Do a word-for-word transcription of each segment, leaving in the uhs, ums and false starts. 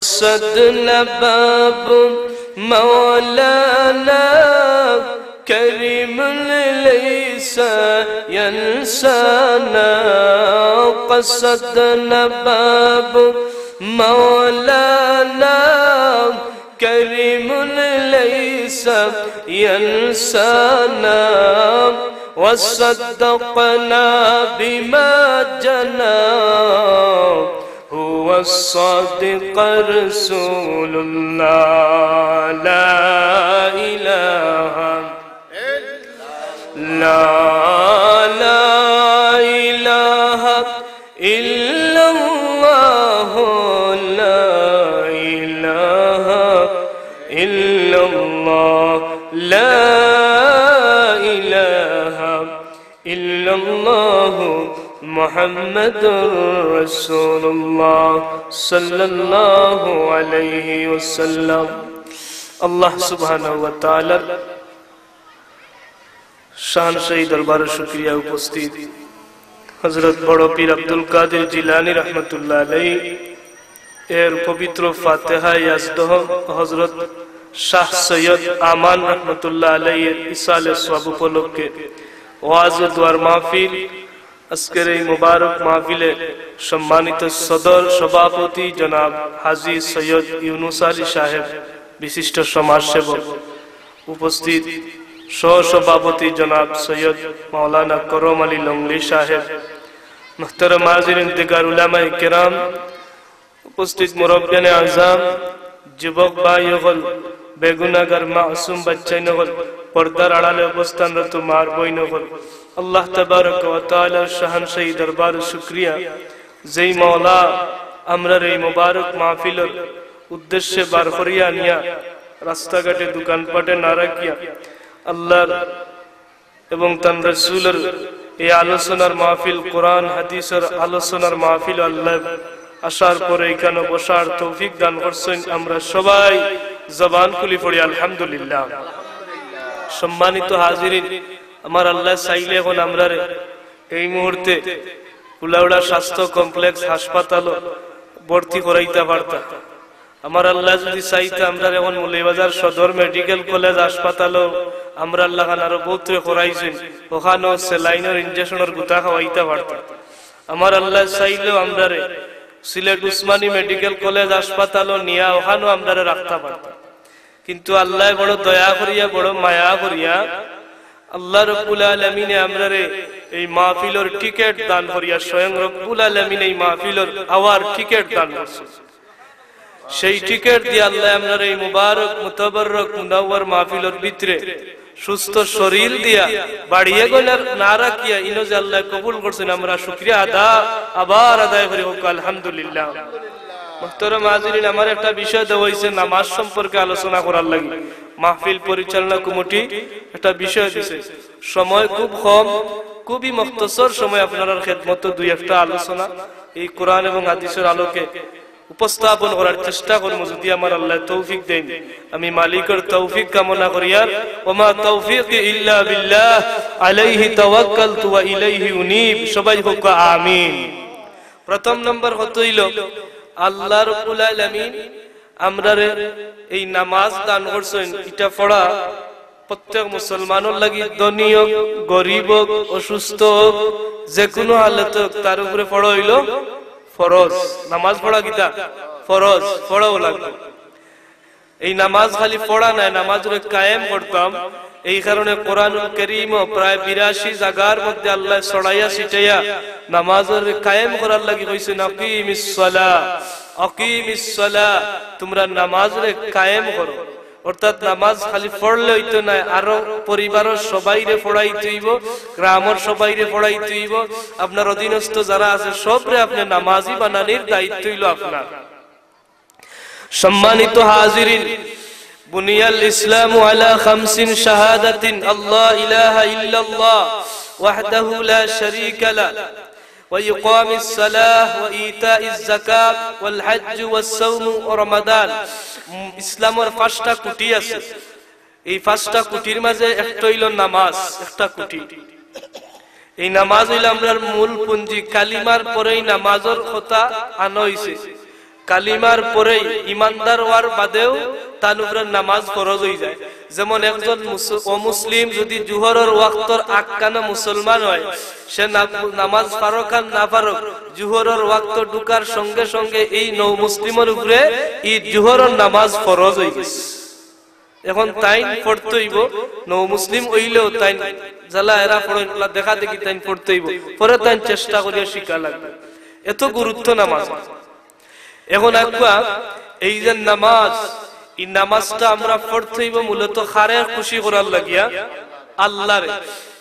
قصدنا باب مولانا كريم ليس ينسانا. قصدنا باب مولانا كريم ليس ينسانا. وصدقنا بما جنى هو الصادق رسول الله. لا إله، لا، لا إله إلا الله، لا إله إلا الله، لا إله إلا الله، محمد رسول الله، صلى الله عليه وسلم. আল্লাহ সুবহানাহু ওয়া তাআলার শাহানশাহী দরবারে শুকরিয়া উপস্থিত হযরত বড় পীর আব্দুল কাদের জিলানী রহমতুল্লাহ আলাইহি এর পবিত্র ফাতেহা ইয়াজদহ, হযরত শাহ সৈয়দ আমান রহমতুল্লাহ আলাইহি এর ইসালে সওয়াব উপলক্ষে ওয়াজ ও দোয়ার মাহফিল, আজকের এই মোবারক মাহফিলে সম্মানিত সদর সভাপতি জনাব হাজী সৈয়দ ইউনুস আলী সাহেব, বিশিষ্ট সমাজসেবক, উপস্থিত সহ সভাপতি জনাব সৈয়দ মাওলানা করম আলী লংলি সাহেব, মুহতারাম হাজিরিন, দিগার উলামায়ে কেরাম, উপস্থিত মুরব্বিয়ানে আজম, যুবক ভাই অকল, বেগুনাগার মাসুম বাচ্চাইন অকল, পর্দার আড়ালে অবস্থানরত মার বইন অকল, আল্লাহ তাবারক ওয়া তাআলার শাহানশাহী দরবার শুকরিয়া, যেই মাওলা আমরার এই মোবারক মাহফিলর উদ্দেশ্যে বার করিয়া আনিয়া রাস্তাঘাটে দোকানপাটে না রাখিয়া আল্লাহর এবং তান রসুলর এই আলোচনার মাহফিল, কোরআন হাদিসর আলোচনার মাহফিল আল্লাহ আসার পরে এখানে বসার তৌফিক দান করছইন। আমরা সবাই জবান খুলি পড়ি আলহামদুলিল্লাহ। সম্মানিত হাজিরিন, আমার আল্লাহ চাইলে এখন আমরারে এই মুহূর্তে কুলাউড়া স্বাস্থ্য কমপ্লেক্স হাসপাতালও ভর্তি করাইতা পারতা। আমার আল্লাহ যদি চাইতা, আমরারে এখন মৌলভীবাজার সদর মেডিকেল কলেজ হাসপাতালও আমরার লাখান আরো বউতরে করাইছইন, ওখানও স্যালাইনর ইনজেকশনর গুতা খাওয়াইতা পারতা। আমার আল্লাহ চাইলেও আমরারে সিলেট উসমানী মেডিকেল কলেজ হাসপাতালও নিয়া ওখানও আমরারে রাখতা পারতা। কিন্তু আল্লাহ বড় দয়া করিয়া, বড় মায়া করিয়া, আল্লাহ রব্বুল আলামিনে আমরারে এই মাহফিলর টিকিট দান করিয়া, স্বয়ং রব্বুল আলামিনে এই মাহফিলর আওয়ার টিকিট দান করছইন। সেই টিকিট দিয়া আল্লাহ আমরারে এই মুবারক, মুতাবাররক, মুনাওয়ার মাহফিলর ভিতরে সুস্থ শরীর দিয়া, বাড়িয়ে গইনার না রাখিয়া, ইনো যে আল্লাহ কবুল করছইন, আমরা শুকরিয়া আদা, আবার আদায় করি, কউক্কা আলহামদুলিল্লাহ। মুহতারাম হাজিরিন, আমার একটা বিষয় দেওয়া হইছে নামাজ সম্পর্কে আলোচনা করার লাগি। মাহফিল পরিচালনা কমিটি একটা বিষয় দিছে, সময় খুব কম, খুবই মুখতসর সময় আপনারার খেদমতো দুই একটা আলোচনা এই কোরআন এবং হাদিসের আলোকে উপস্থাপন করার চেষ্টা করমু, যদি আমার আল্লাহ তৌফিক দেন। আমি মালিকর তৌফিক কামনা করিয়ার, ওমা তৌফিকি ইল্লা বিল্লাহ, আলাইহি তাওয়াক্কালতু ওয়া ইলাইহি উনীব। সবাই কউক্কা আমিন। প্রথম নম্বর কথা অইলো, আল্লাহ রব্বুল আলামিন আমরারে এই নামাজ দান করছইন, ইটা পড়া প্রত্যেক মুসলমানর লাগি, ধনী হোক, গরিব হোক, অসুস্থ হোক, যে কোনো হালত হোক, তার উপরে পড়া অইলো ফরজ। নামাজ পড়া কিতা? ফরজ, পড়াও লাগবো। এই নামাজ খালি পড়া নায়, নামাজরে কায়েম করতাম। এই কারণে কোরআনুল করিমও প্রায় বিরাশি জাগার মধ্যে আল্লাহ ছড়াইয়া ছিটাইয়া নামাজরে কায়েম করার লাগি কইছইন, "আকিমিস সালাহ, আকিমিস সালাহ", তোমরা নামাজরে কায়েম করো। অর্থাৎ নামাজ খালি পড়লে অইতো নায়, আরো পরিবারর সবাইরে পড়াইতে অইবো, গ্রামর সবাইরে পড়াইতে অইবো, আপনার অধীনস্থ যারা আছে সবরে আপনে নামাজি বানানির দায়িত্ব অইলো আপনার। সম্মানিত হাজিরিন, বুনিয়াল ইসলামু আলা খামসিন শাহাদাতিন, আল্লাহ ইলাহা ইল্লাল্লাহ ওয়াহদাহু লা শারীকা লা, ওয়া ইকামিস সালাহ ওয়া ইতাইজ যাকাত ওয়াল হজ্জ ওয়াস সাওম ওয়া রমাদান। উম, ইসলামর পাঁচটা খুঁটি আছে। এই পাঁচটা খুঁটির মাঝে একটা অইলো নামাজ, একটা খুঁটি। এই নামাজ অইলো আমরার মূল পুঞ্জি। কালিমার পরেই নামাজর কথা আনা অইছে। কালিমার পরেই ইমানদার অওয়ার বাদেউ তান উপরে নামাজ ফরজ অইযায়। যেমন একজন মুস-, অমুসলিম যুদি জুহরর ওয়াক্তর আক্কানা মুসলমান অয়, সে না-, নামাজ ফারক আর না ফারক, জুহরর ওয়াক্ত ঢুকার সঙ্গে সঙ্গে এই নও মুসলিমর উপরে ই জুহরর নামাজ ফরজ অইগেছে। এখন তাইন পড়তে অইবো, নও মুসলিম অইলেও তাইন, যারা এরা পড়ইন, অলা দেখা দেখি তাইন পড়তে অইবো, পরে তাইন চেষ্টা করিয়া শিখা লাগবো। এত গুরুত্ব নামাজ। এখন আইচ্ছা, এই যে নামাজ, ই নামাজটা আমরা পড়তে অইবো মূলত কারে খুশি করার লাগিয়া? আল্লারে।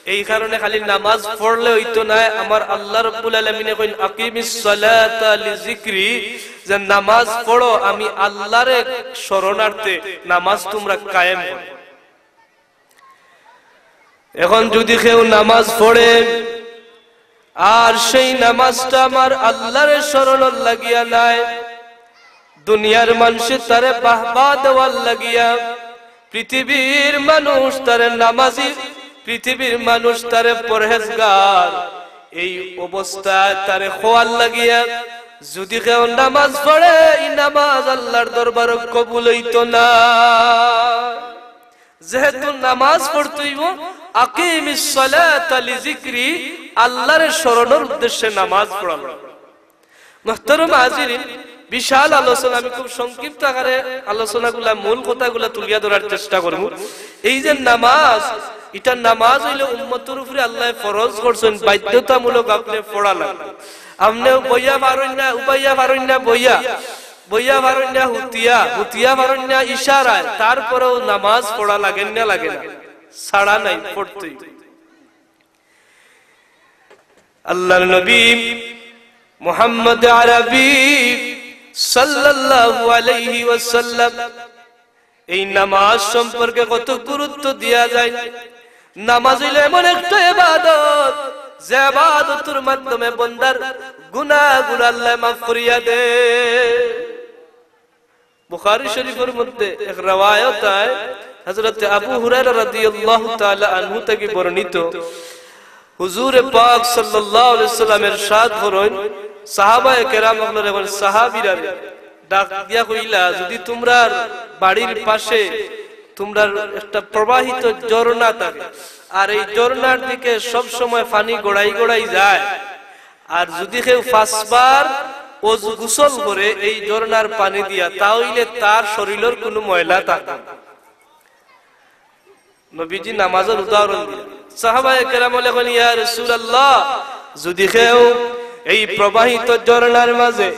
এই কারণে খালি নামাজ পড়লে অইতো নায়, আমার আল্লাহ রাব্বুল আলামিনে কইন, "আকিমিস সালাতা লিযিকরি", যে নামাজ পড়ো আমি আল্লারে স্মরণার্থে, নামাজ তুমরা কায়েম করো। এখন যুদি কেউ নামাজ পড়ে আর সেই নামাজটা আমার আল্লারে স্মরণর লাগিয়া নায়, দুনিয়ার মানষে তারে বাহবা দেওয়ার লাগিয়া, পৃথিবীর মানুষ তারে নামাজি, পৃথিবীর মানুষ তারে পরহেজগার, এই অবস্থায় তারে কওয়ার লাগিয়া, যুদি কেউ নামাজ পড়ে, ই নামাজ আল্লার দরবারো কবুল অইতো না। যেহেতু নামাজ পড়তে অইবো, "আকিমিস সালাতা লিযিকরি", আল্লারে স্মরণর উদ্দেশ্যে নামাজ পড়া লাগবো। মুহতারাম হাজিরিন, বিশাল আলোচনা, আমি খুব সংক্ষিপ্ত আকারে আলোচনাগুলা, মূল কথাগুলা তুলিয়া ধরার চেষ্টা করমু। এই যে নামাজ, ইটা নামাজ অইলে উম্মতর উপরে আল্লায় ফরজ করছইন, বাধ্যতামূলক আপনে পড়া লাগবো। আপনে বইয়া পারইন না, উবাইয়া পারইন না, বইয়া বইয়া পারইন না হুতিয়া, হুতিয়া পারইন না ইশারায়, তারপরেও নামাজ পড়া লাগে না, লাগে না? ছাড়া নাই, পড়তেই। আল্লার নবী মুহাম্মদ আরবি সাল্লাল্লাহু আলাইহি ওয়াসাল্লাম এই নামাজ সম্পর্কে কত গুরুত্ব দিয়া যায়। নামাজ অইলো এমন একটা ইবাদত, যে ইবাদতর মাধ্যমে বন্দার গুনাহগুলা আল্লায় মাফ করিয়া দেয়। বুখারী শরীফর মধ্যে এক রেওয়ায়ত আয়, হযরতে আবু হুরায়রা রাদিয়াল্লাহু তাআলা আনহু থাকি বর্ণিত, হুজুরে পাক সাল্লাল্লাহু আলাইহি ওয়াসাল্লাম ইরশাদ করইন, সাহাবায়ে কেরাম অকলরে, সাহাবীরারে ডাক দিয়া কইলা, "যুদি তুমরার বাড়ির পাশে তুমরার একটা প্রবাহিত ঝর্ণা থাকে, আর এই ঝর্ণার দিকে সব সময় পানি গড়াই গড়াই যায়, আর যুদি কেউ পাঁচবার অজু গোসল করে এই ঝর্ণার পানি দিয়া, তা অইলে তার শরীলর কুনু ময়লা থাকে না।" নবীজি নামাজর উদাহরণ দিলা। সাহাবায়ে কেরাম অকলে কইন, "ইয়া রাসূলুল্লাহ, যুদি কেউ এই প্রবাহিত ঝর্ণার মাঝে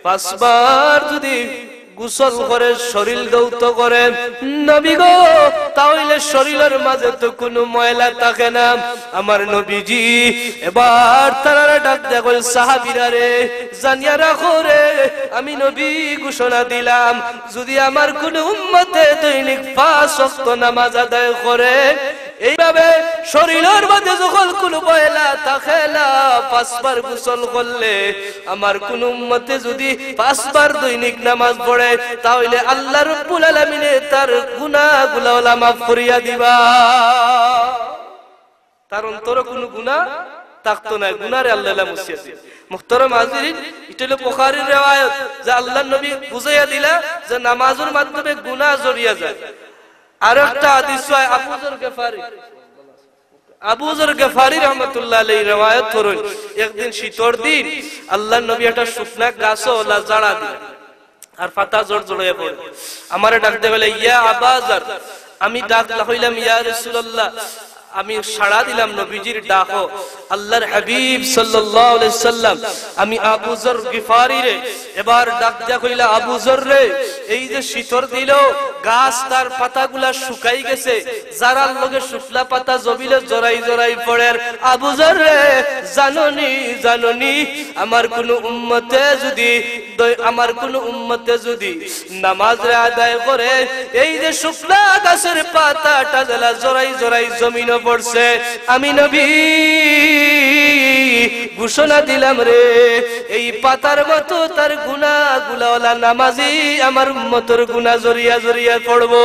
পাঁচবার যুদি গোসল করে, শরীল ধৌত করে, নবী গো, তা অইলে শরীলর মাঝে তো কুনু ময়লা থাকে না।" আমার নবীজি এবার তারারে ডাক দিয়া কইল, "সাহাবীরারে, জানিয়া রাখো রে, আমি নবী ঘোষণা দিলাম, যুদি আমার কুনু উম্মতে দৈনিক পাঁচ ওয়াক্ত নামাজ আদায় করে, এইভাবে শরীলর মাঝে যখন কুনু ময়লা থাকে না, পাঁচবার গোসল করলে, আমার কুনু উম্মতে যুদি পাঁচবার দৈনিক নামাজ পড়ে, তা অইলে আল্লাহ রাব্বুল আলামিনে তার গুনাহগুলা অলা মাফ করিয়া দিবা।" তার অন্তরো কুনু গুনাহ থাকতো নায়, গুনাহরে আল্লায় মুছিয়া দিবা। মুহতারাম হাজিরিন, ইটা অইলো বুখারীর রেওয়ায়ত, যে আল্লার নবী বুঝাইয়া দিলা যে নামাজর মাধ্যমে গুনাহ ঝরিয়া যায়। আরো একটা হাদিস আয় আবু যর গিফারী, আবু যর গিফারী রহমাতুল্লাহ আলাইহি রেওয়ায়ত করইন, একদিন শীতর দিন আল্লার নবী একটা শুকনা গাছো অলা ঝাড়া দিলা। আর পাতা জড় জড় অইয়া পড়ে। আমারে ডাক দিয়া কইলা, "ইয়া আবা যর।" আমি ডাক লাগাইলাম, "ইয়া রাসূলুল্লাহ।" আমি সাড়া দিলাম নবীজির ডাকো। আল্লার হাবিব সাল্লাল্লাহু আলাইহি সাল্লাম, আমি আবু যর গিফারীরে এবার ডাক দিয়া কইলা, "আবু যর রে, এই যে শীতর দিনো গাছ তার পাতাগুলা শুকাই গেছে, ঝাড়ার লগে শুকনা পাতা জমিনো জড়াই জড়াই পড়ের। আবু যর রে, জানোনি, জানোনি, আমার কুনু উম্মতে যুদি দৈ-, আমার কুনু উম্মতে যুদি নামাজরে আদায় করে, এই যে শুকনা গাছর পাতাটা যেলা জড়াই জড়াই জমিনো পড়ছে, আমি নবী ঘোষণা দিলাম রে, এই পাতার মতো তার গুনাহগুলা অলা নামাজি আমার উম্মতর গুনাহ ঝরিয়া ঝরিয়া পড়বো।"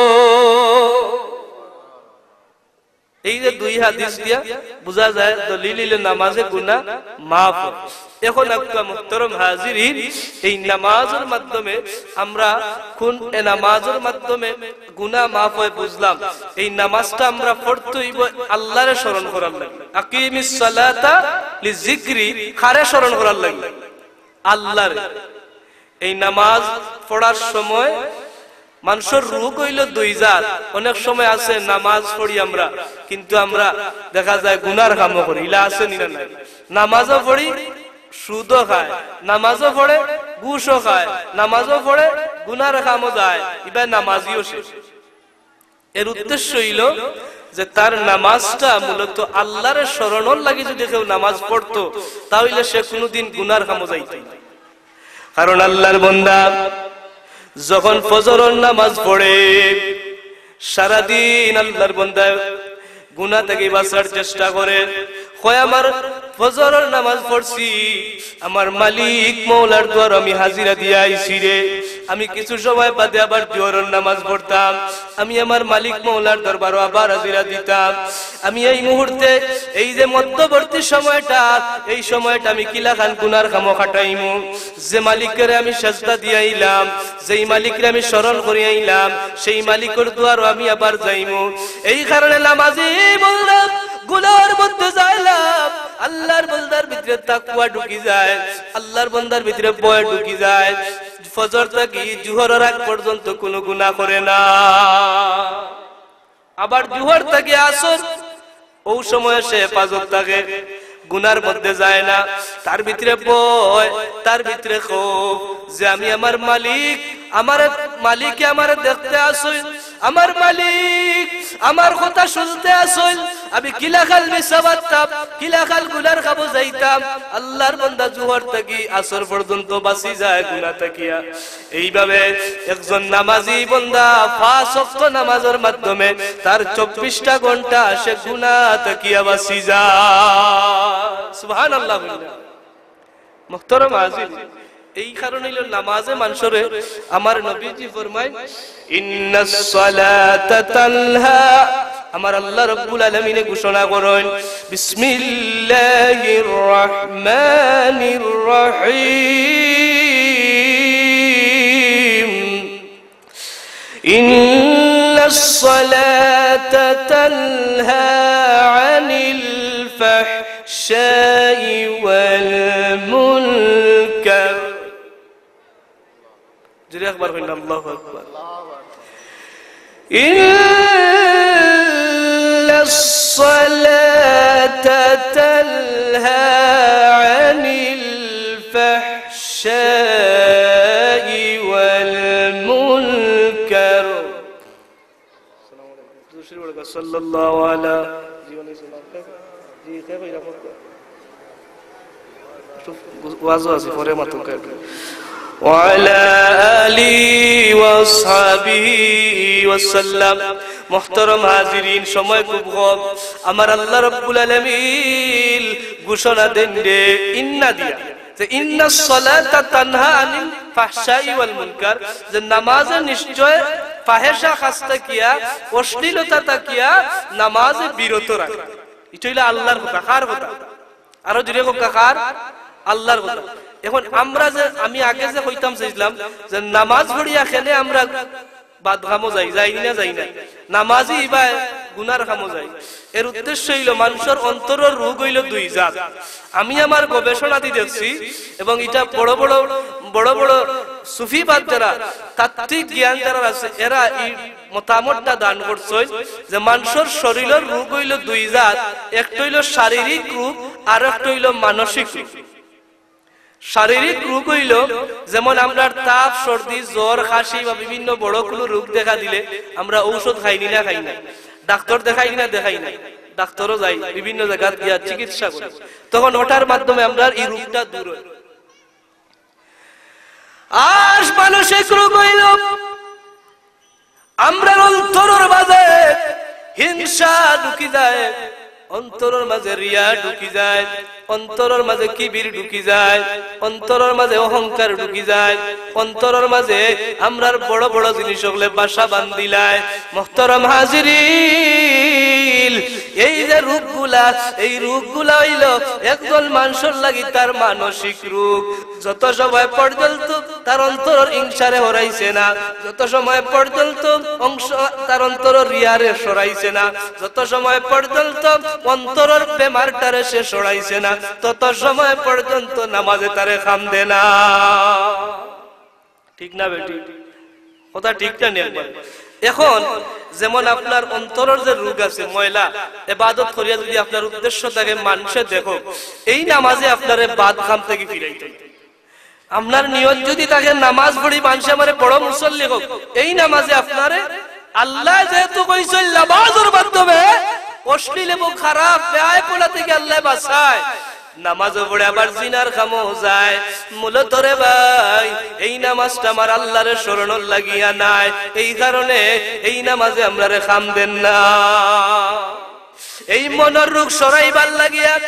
এই যে দুই হাদিস দিয়া বুঝা যায়, দলিল অইলো নামাজে গুনাহ মাফ অয়। এখন আক্কা মুহতারাম হাজিরিন, এই নামাজর মাধ্যমে আমরা কোন, এ নামাজর মাধ্যমে গুনাহ মাফ অয় বুঝলাম। এই নামাজটা আমরা পড়তে অইবো আল্লারে স্মরণ করার লাগি। আকিমিস সালাতা লিজিকরি, কারে স্মরণ করার লাগি? আল্লারে। এই নামাজ পড়ার সময় মানষর রোগ অইলো দুই জাত। অনেক সময় আছে নামাজ পড়ি আমরা, কিন্তু আমরা দেখা যায় গুনার কামও করি, ইলা আছে নি না নাই? নামাজও পড়ি, সুদও খায়, নামাজও পড়ে, ঘুষও খায়, নামাজও পড়ে, গুনার কামও যায়, ইবায় নামাজিও শেষ। এর উদ্দেশ্য অইলো যে তার নামাজটা মূলত আল্লারে স্মরণর লাগি যদি কেউ নামাজ পড়তো, তা অইলে সে কুনুদিন গুনার কামও যাইতো না। কারণ আল্লার বন্দা যখন ফজরর নামাজ পড়ে, সারাদিন আল্লার বন্দা গুনা থাকি বাঁচার চেষ্টা করে। কয়, "আমার ফজরর নামাজ পড়ছি, আমার মালিক মৌলার দুয়ারো আমি হাজিরা দিয়া আইছি রে। আমি কিছু সময় বাদে আবার জোহরর নামাজ পড়তাম, আমি আমার মালিক মৌলার দরবারো আবার হাজিরা দিতাম। আমি এই মুহূর্তে, এই যে মধ্যবর্তী সময়টা, এই সময়টা আমি কিলাখান গুনার কামো কাটাইমু? যে মালিকরে আমি সেজদা দিয়া আইলাম, যেই মালিকরে আমি স্মরণ করি আইলাম, সেই মালিকর দুয়ারো আমি আবার যাইমু।" এই কারণে নামাজি বন্দা গুনার মধ্যে যায় না। আল্লার বন্দার ভিতরে তাকওয়া ঢুকি যায়, আল্লার বন্দার ভিতরে ভয় ঢুকি যায়। ফজর থাকি জোহরর আগ পর্যন্ত কুনু গুনা করে না। আবার জোহর থাকি আসর, অউ সময় সে হেফাজত থাকে, গুনার মধ্যে যায় না। তার ভিতরে ভয়, তার ভিতরে খৌফ যে আমি আমার মালিক, আমার মালিকে আমারে দেখতে আছইন, আমার মালিক আমার কথা শুনতে আছইন, আমি কিলাখান মিছা মাততাম, কিলাখান গুনার কামো যাইতাম। আল্লার বন্দা জোহর থাকি আসর পর্যন্ত বাঁচি যায় গুনা থাকিয়া। এইভাবে একজন নামাজি বন্দা পাঁচ ওয়াক্ত নামাজর মাধ্যমে তার চব্বিশটা ঘন্টা সে গুনা থাকিয়া বাঁচি যায়। সুবহানাল্লাহ। মুহতারাম হাজির, এই কারণে অইলো নামাজে মানষরে, আমার নবীজি ফরমাইন, "ইন্নাস সালাতা তানহা", আমার আল্লাহ রাব্বুল আলামিনে ঘোষণা করইন, বিসমিল্লাহির রহমানির রহিম। إن الصلاة تنهى عن الفحشاء والمنكر. জোরে একবার কইন, আল্লাহু আকবার। إن الصلاة تنهى عن الفحشاء والمنكر. সাল্লাল্লাহু আলা। ওয়াজও আছে, পরে মাতুক। ওয়া আলা আলিহি ওয়া আসহাবিহি ওয়া সাল্লাম। মুহতারাম হাজিরিন, সময় খুব কম। আমার আল্লাহ রাব্বুল আলামিন ঘোষণা দেন রে, ইন্না দিয়া, যে ইন্নাস সালাতা তানহা আনিল ফাহশাই ওয়াল মুনকার, যে নামাজে নিশ্চয় ফাহেশা কাজ থাকিয়া, অশ্লীলতা থাকিয়া নামাজে বিরত রাখে। ইটা অইলো আল্লার কথা। কার কথা? আরো জোরে কউক্কা, কার? আল্লার কথা। এখন আমরা যে, আমি আগে যে কইতাম চাইছিলাম যে নামাজ পড়িয়া কেনে আমরা বাদ কামো যাই, যাই না, যাই না। নামাজি ইবায় গুনার কামো যাই। এর উদ্দেশ্য অইলো মানষর অন্তরর রোগ অইলো দুই জাত। আমি আমার গবেষণাদি দেখছি এবং ইটা বড় বড়, বড় বড় সুফিবাদ যারা, তাত্ত্বিক জ্ঞান যারা আছে, এরা এই মতামতটা দান করছইন যে মানষর শরীরর রোগ অইলো দুই জাত, একটা অইলো শারীরিক রোগ আর একটা অইলো মানসিক রোগ। শারীরিক রোগ অইলো যেমন আমরার তাপ, সর্দি, জ্বর, কাশি বা বিভিন্ন বড় কুনু রোগ দেখা দিলে আমরা ঔষধ খাইনি না খাই না, ডাক্তর দেখাইনি না দেখাই না, ডাক্তরও যাই, বিভিন্ন জাগাত গিয়া চিকিৎসা করি, তখন ওটার মাধ্যমে আমরার ই রোগটা দূর অয়। আর মানসিক রোগ অইলো আমরার অন্তরর মাঝে হিংসা ঢুকি যায়, অন্তরর মাঝে রিয়া ঢুকি যায়, অন্তরর মাঝে কিবির ঢুকি যায়, অন্তরর মাঝে অহংকার ঢুকি যায়, অন্তরর মাঝে আমরার বড় বড় জিনিস অকলে বাসা বান্ধিলায়। মুহতারাম হাজিরিন, এই যে রোগগুলা, এই রোগগুলা অইলো একজন মানষর লাগি তার মানসিক রোগ। যত সময় পর্যন্ত তার অন্তরর হিংসারে হরাইছে না, যত সময় পর্যন্ত অংশ তার অন্তরর রিয়ারে সরাইছে না, যত সময় পর্যন্ত অন্তরর বেমারটারে সে সরাইছে না, তত সময় পর্যন্ত নামাজে তারে কাম দে না। ঠিক না বেটি? কথা ঠিক না নি একবার? এখন যেমন আপনার অন্তরর যে রোগ আছে, ময়লা, এবাদত করিয়া যদি আপনার উদ্দেশ্য থাকে মানষে দেখউক, এই নামাজে আপনারে বাদ কাম থাকি ফিরাইতো। আপনার নিয়ত যদি থাকে নামাজ পড়ি মানষে আমারে বড় মুসল্লি কউক, এই নামাজে আপনারে আল্লায় যেহেতু কইছইন নামাজর মাধ্যমে অশ্লীল এবং খারাপ বেহায়াপনা থাকি আল্লায় বাঁচায়, নামাজও পড়ে আবার জিনার কামও যায়। মূলত রে ভাই, এই নামাজটা আমার আল্লারে স্মরণর লাগিয়া নায়, এই কারণে এই নামাজে আমরারে কাম দেন না। এই মনর রোগ সরাইবার লাগিয়া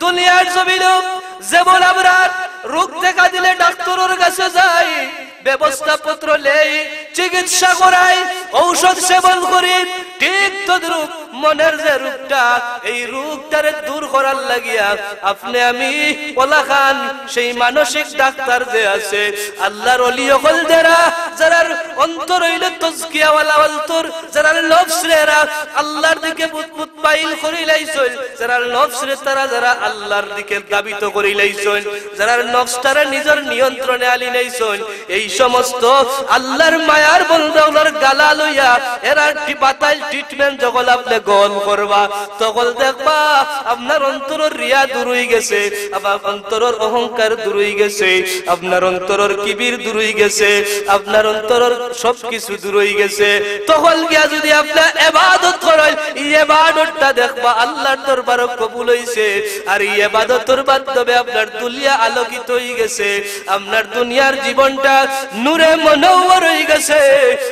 দুনিয়ার জমিনো যেমন আমরা রোগ দেখা দিলে ডাক্তরর কাছে যাই, ব্যবস্থাপত্র নেই, চিকিৎসা করাই, ঔষধ সেবন করি, ঠিক তদ্রূপ মনর যে রোগটা, এই রোগটারে দূর করার লাগিয়া আপনে আমি অলাখান সেই মানসিক ডাক্তার যে আছে, আল্লার অলি অকল যেরা, যেরার অন্তর অইলো তজকিয়াওয়ালা অন্তর, যেরার নফসরে এরা আল্লার দিকে মুতমাইন করিলাইছইন, যেরার নফসরে তারা যেরা আল্লার দিকে ধাবিত করিলাইছইন, যেরার নফসটারে নিজর নিয়ন্ত্রণে আনিলাইছইন, এই সমস্ত আল্লার মায়ার বন্দা অকলর গালা লইয়া এরার বাতাইল treatment যখন আপনে গ্রহণ করবা, তখন দেখবা আপনার অন্তরর রিয়া দূর অইগেছে, আপনার অন্তরর অহংকার দূর অইগেছে, আপনার অন্তরর কিবির দূর অইগেছে, আপনার অন্তরর সব কিছু দূর অইগেছে। তখন গিয়া যদি আপনে এবাদত করইন, ই এবাদতটা দেখবা আল্লার দরবারো কবুল অইছে। আর ই এবাদতর মাধ্যমে আপনার দুনিয়া আলোকিত অইগেছে, আপনার দুনিয়ার জীবনটা নূরে মুনাওয়ার অইগেছে।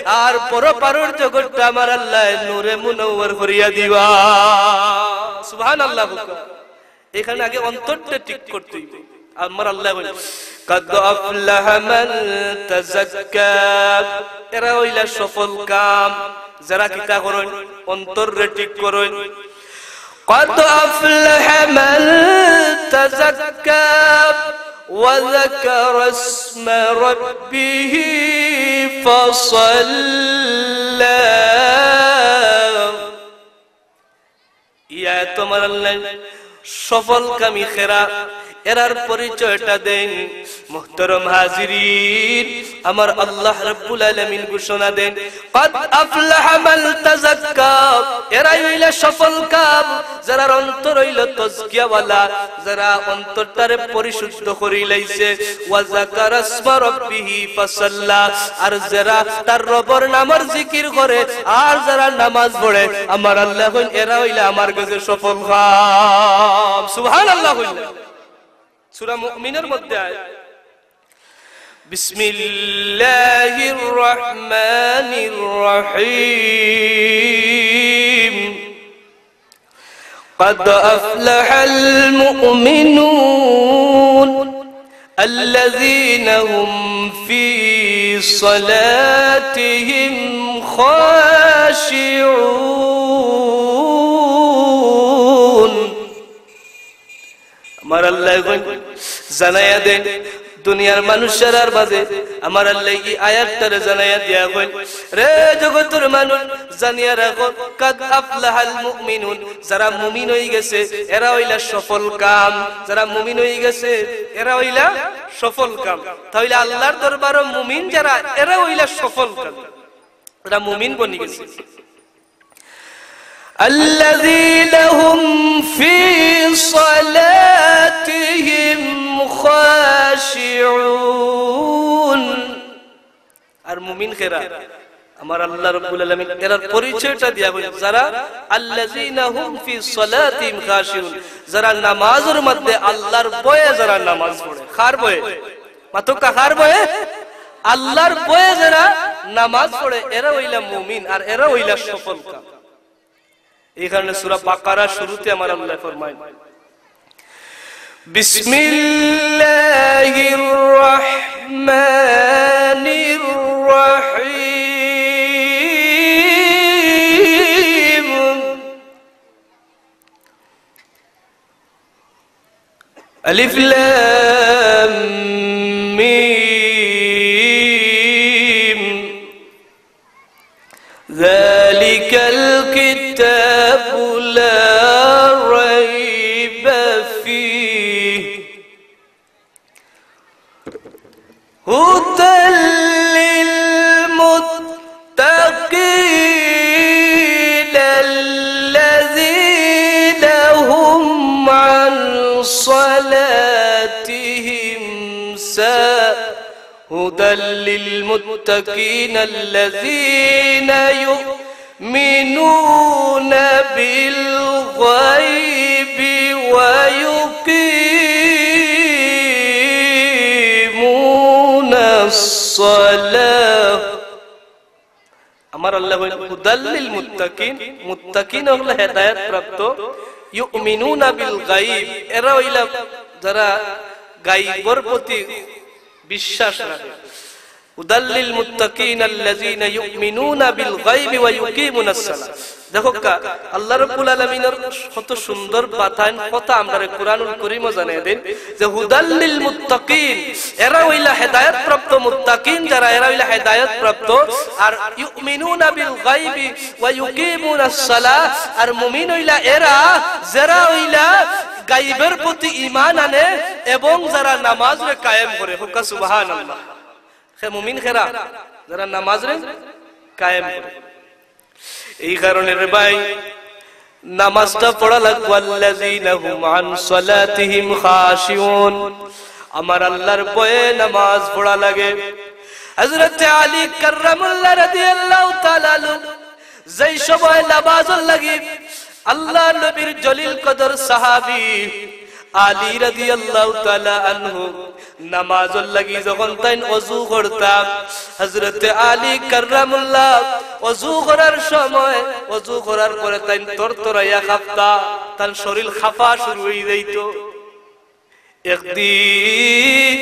আর পরপারর জগতটা আমার আল্লায় নূরে মুনাওয়ার করিয়া দিবা। সুবহানাল্লাহ। এখানে আগে অন্তরটা ঠিক করতে অইবো। আমার আল্লায় বলেন, "কদ আফলাহা মান তাযাক্কা।" এরা অইলা সফল কাম, যেরা কিতা করইন, অন্তররে ঠিক করইন। "কদ আফলাহা মান তাযাক্কা ওয়া যাকারা ইসমা রাব্বিহি ফাসাল্লা।" ইয়া তোমার আল্লাহ, সফল কামী খেরা, এরার পরিচয়টা দেন। মুহতারাম হাজিরিন, আমার আল্লাহ রাব্বুল আলামিন ঘোষণা দেন, "কদ আফলাহা মান তাযাক্কা।" এরাই অইলা সফল কাম, যেরার অন্তর অইলো তজকিয়াওয়ালা, যেরা অন্তরটারে পরিশুদ্ধ করিলাইছে। "ওয়া যাকারা ইসমা রাব্বিহি ফাসাল্লা।" আর যেরা তার রবর নামর জিকির করে, আর যেরা নামাজ পড়ে, আমার আল্লায় কইন, এরা অইলা আমার গেছে সফল কাম। সুবহানাল্লাহ কইলা। সূরা মুমিনর মধ্যে আয়, বিসমিল্লাহির রহমানির রহিম। قد أفلح المؤمنون الذين هم في صلاتهم خاشعون। আমার আল্লায় কইন, জানাইয়া দেন দুনিয়ার মানুষেরার মাঝে। আমার আল্লায় ই আয়াতটারে জানাইয়া দিয়া কইন, রে জগতর মানুষ, জানিয়া রাখো, কাদ আফলাহাল মুমিনুন, যারা মুমিন অইগেছে, এরা অইলা সফল কাম। যারা মুমিন অইগেছে, এরা অইলা সফল কাম। তাইলে আল্লার দরবারো মুমিন যারা, এরা অইলা সফল কাম, যারা মুমিন বনিগেছে। الذين هم في صلاتهم خاشعون। আর মুমিন খেরা, আমার আল্লাহ রাব্বুল আলামিন এরার পরিচয়টা দিয়া কইন, যারা আল্লাযীনা হুম ফি সালাতিহিম খাশিউন, যারা নামাজর মধ্যে আল্লাহর ভয়ে যারা নামাজ পড়ে। কার ভয়ে? মাতউক্কা, কার ভয়ে? আল্লাহর ভয়ে যারা নামাজ পড়ে, এরা অইলা মুমিন, আর এরা অইলা সফল কাম। এই কারণে সূরা বাকারা শুরুতে আমার আল্লাহ ফরমায়, বিসমিল্লাহির রহমানির রহিম। ألف لام ميم. ذلك الكتاب لا ريب فيه. هدى للمتقين الذين هم عن صلاتهم سا هدى للمتقين الذين يؤمنون بالغيب ويقيمون الصلاة. আমার আল্লাহ কইন, হুদাল লিল মুত্তাকিন, মুত্তাকিন অকল হেদায়েত প্রাপ্ত, ইউমিনুনা বিল গাইব, এরা অইলা যারা গাইবর প্রতি বিশ্বাস রাখে। হুদাল লিল মুত্তাকিন আল্লাযীনা ইউমিনুনা বিল গাইবি ওয়া ইউকিমুনাস সালাহ। দেখউক্কা, আল্লাহ রাব্বুল আলামিনর কত সুন্দর বাতাইন কথা আমরারে কোরআনুল করিমো জানাই দেইন যে হুদাল লিল মুত্তাকিন, এরা অইলা হেদায়েত প্রাপ্ত মুত্তাকিন যারা, এরা অইলা হেদায়েত প্রাপ্ত। আর ইউমিনুনা বিল গাইবি ওয়া ইউকিমুনাস সালাহ, আর মুমিন অইলা এরা যারা অইলা গাইবের প্রতি ঈমান আনে এবং যারা নামাজরে কায়েম করে। কউক্কা সুবহানাল্লাহ। হে মুমিন কেরা? যারা নামাজরে কায়েম করে। এই কারণে রে ভাই, নামাজটা পড়া লাগবো। আল্লাযীনা হুম আন সালাতিহিম খাশিউন। আমার আল্লাহর ভয়ে নামাজ পড়া লাগে। হযরতে আলী কাররামুল্লাহ রাদিয়াল্লাহু তাআলা আনহু যেই সময় নামাজর লাগি আল্লাহর নবীর জলিল কদর সাহাবী আলী রাদিয়াল্লাহু তাআলা আনহু নামাজর লাগি যখন তাইন অজু করতা, হযরতে আলী কাররামুল্লাহ অজু করার সময়, অজু করার পরে তাইন তরতরাইয়া কাঁপতা, তান শরীর কাঁপা শুরু অই যাইতো। একদিন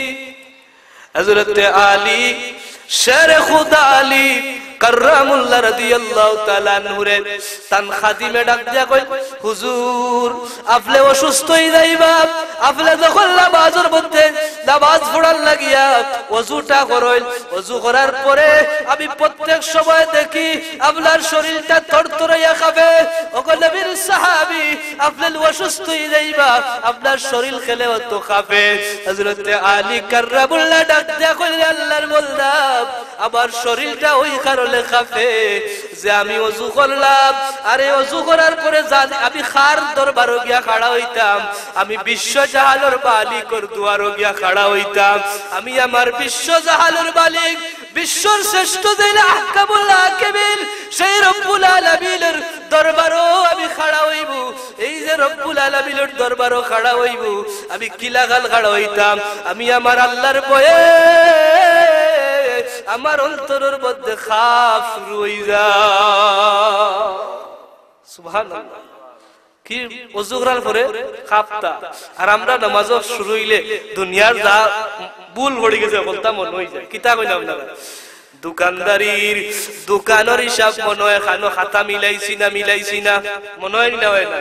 হযরতে আলী, শেরে খুদা আলী কাররামুল্লাহ রাদিয়াল্লাহু তাআলা আনহুরে তান খাদিমে ডাক দিয়া কইন, "হুজুর, আপনে অসুস্থ অই যাইবা, আপনে যখন নামাজর মধ্যে নামাজ পড়ার লাগিয়া অজুটা করইন, অজু করার পরে আমি প্রত্যেক সময় দেখি আপনার শরীরটা তরতরাইয়া কাঁপে। ওগো নবীর সাহাবী, আপনে অসুস্থ অই যাইবা, আপনার শরীর কেনে অত কাঁপে।" হযরতে আলী কাররামুল্লাহ ডাক দিয়া কইলা, "আল্লাহর বন্দা, আমার শরীরটা ওই কারণে কাঁপে যে আমি অজু করলাম, আর এই অজু করার পরে জানি আমি কার দরবারো গিয়া খাড়া অইতাম, আমি বিশ্ব জাহানর মালিকর দুয়ারো গিয়া খাড়া অইতাম, আমি আমার বিশ্ব জাহানর মালিক, বিশ্বর শ্রেষ্ঠ যেইন আহকামুল হাকিমিন, সেই রব্বুল আলামিনর দরবারো আমি খাড়া অইমু।" এই যে রব্বুল আলামিনর দরবারো খাড়া অইমু, আমি কিলাখান খাড়া অইতাম? আমি আমার আল্লাহর ভয়ে আমার অন্তরর মধ্যে কাঁপ শুরু অই যায়। সুবহানাল্লাহ। কি অজু করার পরে কাঁপতা। আর আমরা নামাজও শুরু অইলে দুনিয়ার যা ভুল পড়ি গেছে, হকলতা মনো অই যায়। কিতা কইন আপনারা? দোকানদারির, দোকানর হিসাব মনো অয়, খানো খাতা মিলাইছি না, মিলাইছি না, মনো অয় না, অয় না?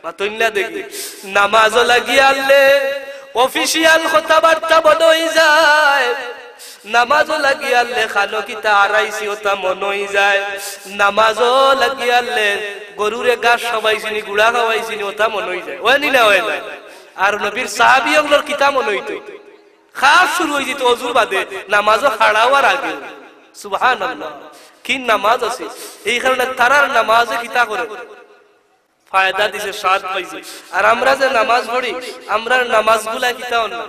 মাতইন না দেখি। নামাজও লাগিয়া আনলে official কথাবার্তা মনো অই যায়, নামাজও লাগিয়া আনলে খানো কিতা আরাইছি ওটা মনো অই যায়, নামাজও লাগিয়া আনলে গরুরে ঘাস খাওয়াইছি নি, গুড়া খাওয়াইছি নি, ওটা মনো অই যায়। অয় নি না, অয় না? আর নবীর সাহাবী অকলর কিতা মনো অইতো? কাঁপ শুরু অই যাইতো অজুর বাদে, নামাজও খাড়া অওয়ার আগে। সুবহানাল্লাহ। কি নামাজ আছে! এই কারণে তারার নামাজে কিতা করে? ফায়দা দিছে, স্বাদ পাইছে। আর আমরা যে নামাজ পড়ি, আমরার নামাজগুলা কিতা অয় না?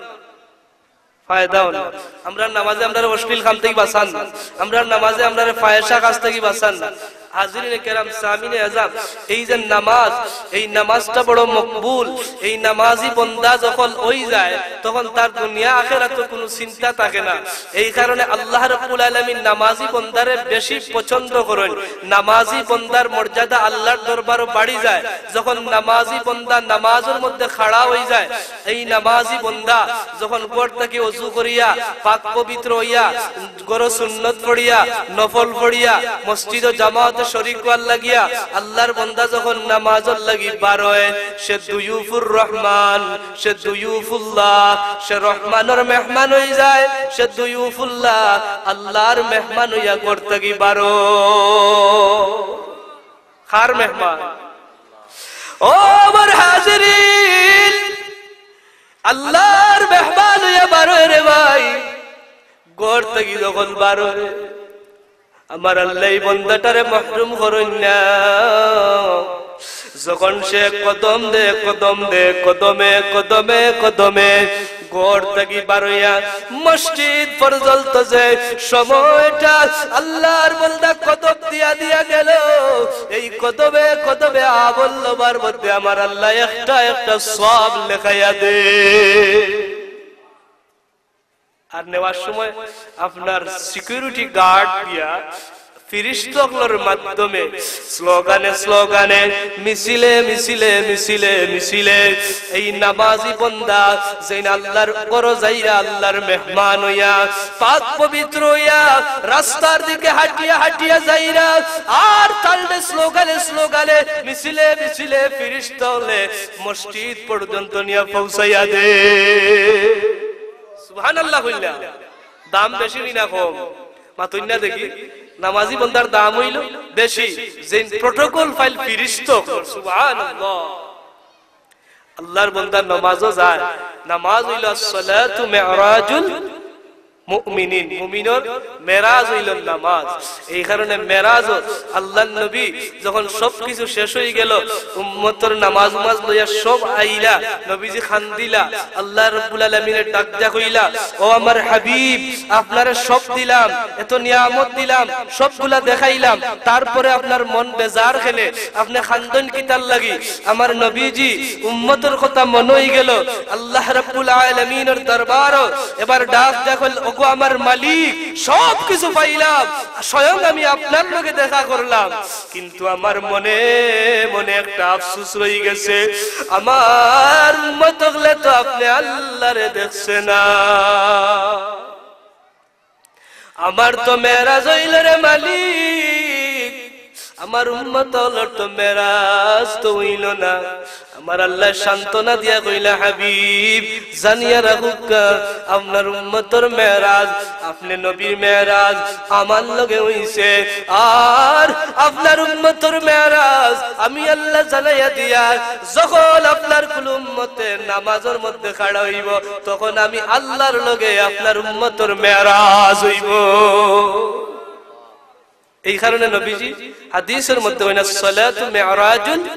ফায়দা অয় না। আমরার নামাজে আমরারে অশ্লীল কাম থাকি বাঁচান না। আমরার নামাজে আমরারে ফাহেশা কাজ থাকি বাঁচান না। হাজিরিনে কেরাম, সামিনে আজাম, এই যে নামাজ, এই নামাজটা বড় মকবুল। এই নামাজি বন্দা যখন অই যায়, তখন তার দুনিয়া আখেরাতর কুনু চিন্তা থাকে না। এই কারণে আল্লাহ রাব্বুল আলামিন নামাজি বন্দারে বেশি পছন্দ করইন। নামাজি বন্দার মর্যাদা আল্লাহর দরবারো বাড়ি যায়। যখন নামাজি বন্দা নামাজর মধ্যে খাড়া অই যায়, এই নামাজি বন্দা যখন ঘর থাকি অজু করিয়া, পাক পবিত্র অইয়া, ঘরো সুন্নত পড়িয়া, নফল পড়িয়া, মসজিদো জামাতে শরিক অওয়ার লাগিয়া আল্লাহর বন্দা যখন নামাজর লাগি বারয়, সে দুয়ুফুর রহমান, সে দুয়ুফুল্লাহ, সে রহমানর মেহমান অই যায়, সে দুয়ুফুল্লাহ, আল্লাহর মেহমান অইয়া ঘর থাকি বারয়। কার মেহমান? ও আমার হাজিরিন, আল্লাহর মেহমান অইয়া বারয় রে ভাই। ঘর থাকি যখন বারয়, আমার আল্লাহ এই বন্দাটারে মাহরুম করইন না। যখন সে কদম দে, কদম দে, কদমে, কদমে, কদমে, ঘর থাকি বারইয়া মসজিদ পর্যন্ত যে সময়টা আল্লাহর বন্দা কদম দিয়া দিয়া গেল, এই কদমে, কদমে আমল নামার মধ্যে আমার আল্লাহ একটা একটা সওয়াব লেখাইয়া দে। আর নেওয়ার সময় আপনার সিকিউরিটি গার্ড দিয়া ফিরিস্তা অকলর মাধ্যমে স্লোগানে স্লোগানে, মিছিলে মিছিলে, মিছিলে মিছিলে এই নামাজি বন্দা যেইন আল্লাহর ঘরো যাইরা আল্লাহর মেহমান অইয়া, পাক পবিত্র অইয়া, রাস্তার দিকে হাঁটিয়া হাঁটিয়া যাইরা, আর তালডে স্লোগানে স্লোগানে, মিছিলে মিছিলে ফিরিস্তা অকলে মসজিদ পর্যন্ত নিয়া পৌঁছাইয়া দে। সুবহানাল্লাহ কইলা। দাম বেশি নি না কম? মাতইন না দেখি। নামাজি বন্দার দাম অইলো বেশি, যেইন প্রোটোকল ফাইল ফিরিস্তা। সুবহানাল্লাহ। আল্লাহর বন্দা নামাজো যায়, নামাজ অইলো আসসালাতু মেরাজুল মুমিনিন, মুমিনর মেরাজ অইলো নামাজ। এই কারণে মেরাজ, আল্লাহর নবী যখন সব কিছু শেষ অই গেল, উম্মতর নামাজ উমাজ লইয়া সব আইলা, নবীজি কান্দিলা, আল্লাহ রাব্বুল আলামিনে ডাক দিয়া কইলা, "ও আমার হাবিব, আপনারে সব দিলাম, এত নিয়ামত দিলাম, সবগুলা দেখাইলাম, তারপরে আপনার মন বেজার কেনে, আপনে কান্দইন কিতার লাগি?" আমার নবীজি উম্মতর কথা মনো অই গেল, আল্লাহ রাব্বুল আলামিনর দরবারো এবার ডাক দিয়া কইল, "ওগো আমার মালিক, সব কিছু পাইলাম, স্বয়ং আমি আপনার লগে দেখা করলাম, কিন্তু আমার মনে মনে একটা আফসোস রই গেছে, আমার উম্মত অকলে তো আপনে আল্লাহরে দেখছে না।" আমার তো মেরাজ অইলো রে মালিক, আমার উম্মত অকলর তো মেরাজ তো অইলো না। আমার আল্লাহ সান্ত্বনা দিয়া কইলা, "হাবিব, জানিয়া রাখউক্কা, আপনার উম্মতর মেরাজ, আপনে নবীর মেরাজ আমার লগে অইছে, আর আপনার উম্মতর মেরাজ আমি আল্লাহ জানাইয়া দিয়া, যখন আপনার কুনু উম্মতে নামাজর মধ্যে খাড়া অইবো, তখন আমি আল্লাহর লগে আপনার উম্মতর মেরাজ অইবো।" এই কারণে নবীজি হাদিসর মধ্যে কইন, "আসসালাতু মেরাজুল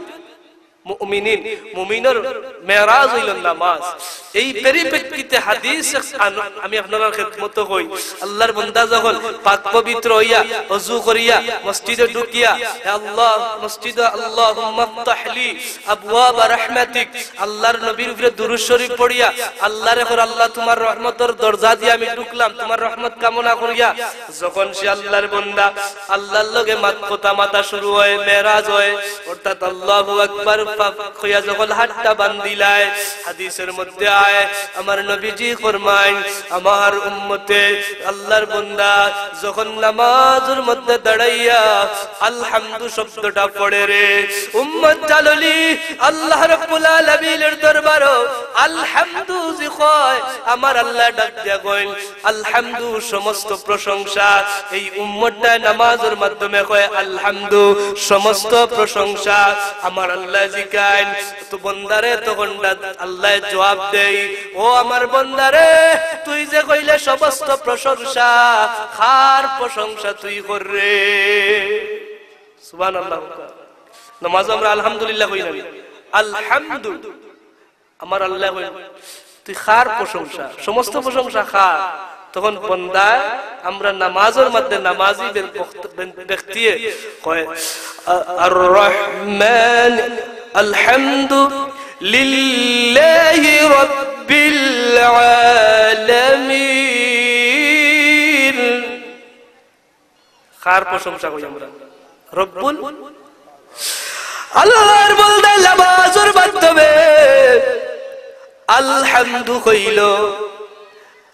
মুমিনিন", মুমিনর মেরাজ অইলো নামাজ। এই পরিপ্রেক্ষিতে হাদিস আন-, আমি আপনারার খেদমতো কই, আল্লাহর বন্দা যখন পাক পবিত্র অইয়া, অজু করিয়া, মসজিদো ঢুকিয়া, "হে আল্লাহ, মসজিদো আল্লাহুম্মা ইফতাহ লি আবওয়াবা রাহমাতিক", আল্লাহর নবীর উপরে দুরূদ শরীফ পড়িয়া, আল্লাহরে কর, "আল্লাহ, তুমার রহমতর দরজা দিয়া আমি ঢুকলাম, তুমার রহমত কামনা করিয়া।" যখন সে আল্লাহর বন্দা আল্লাহর লগে মাত-, কথা মাতা শুরু অয়, মেরাজ অয়, অর্থাৎ আল্লাহু আকবার পা-, কইয়া যখন হাতটা বান্ধিলায়, হাদিসর মধ্যে আয়, আমার নবীজি ফরমাইন, আমার উম্মতে, আল্লাহর বন্দা যখন নামাজর মধ্যে দাঁড়াইয়া আলহামদু শব্দটা পড়ে রে, উম্মত জাললি, আল্লাহ রাব্বুল আলামিনের দরবারো আলহামদু যে কয়, আমার আল্লাহ ডাক দিয়া কইন, "আলহামদু, সমস্ত প্রশংসা।" এই উম্মতটায় নামাজর মাধ্যমে কয়, "আলহামদু, সমস্ত প্রশংসা।" আমার আল্লাহ জিকাইন, তো বন্দারে তখন ডাক-, আল্লাহ জবাব দেই, "ও আমার বন্দারে, তুই যে কইলে সমস্ত প্রশংসা, কার প্রশংসা তুই কররে?" সুবহানাল্লাহ। নামাজো আমরা আলহামদুলিল্লাহ কই না? আলহামদু। আমার আল্লাহ কইন, "তুই কার প্রশংসা? সমস্ত প্রশংসা কার?" তখন বন্দায়, আমরা নামাজর মধ্যে নামাজি বে-, বক্ত-, বে-, ব্যক্তিয়ে কয়, "আ-, আর রহমান, আলহামদু লিল্লাহি রাব্বিল আলামিন।" কার প্রশংসা কই আমরা? রব্বুল আল্লাহর বন্দায় নামাজর মাধ্যমে আলহামদু কইল।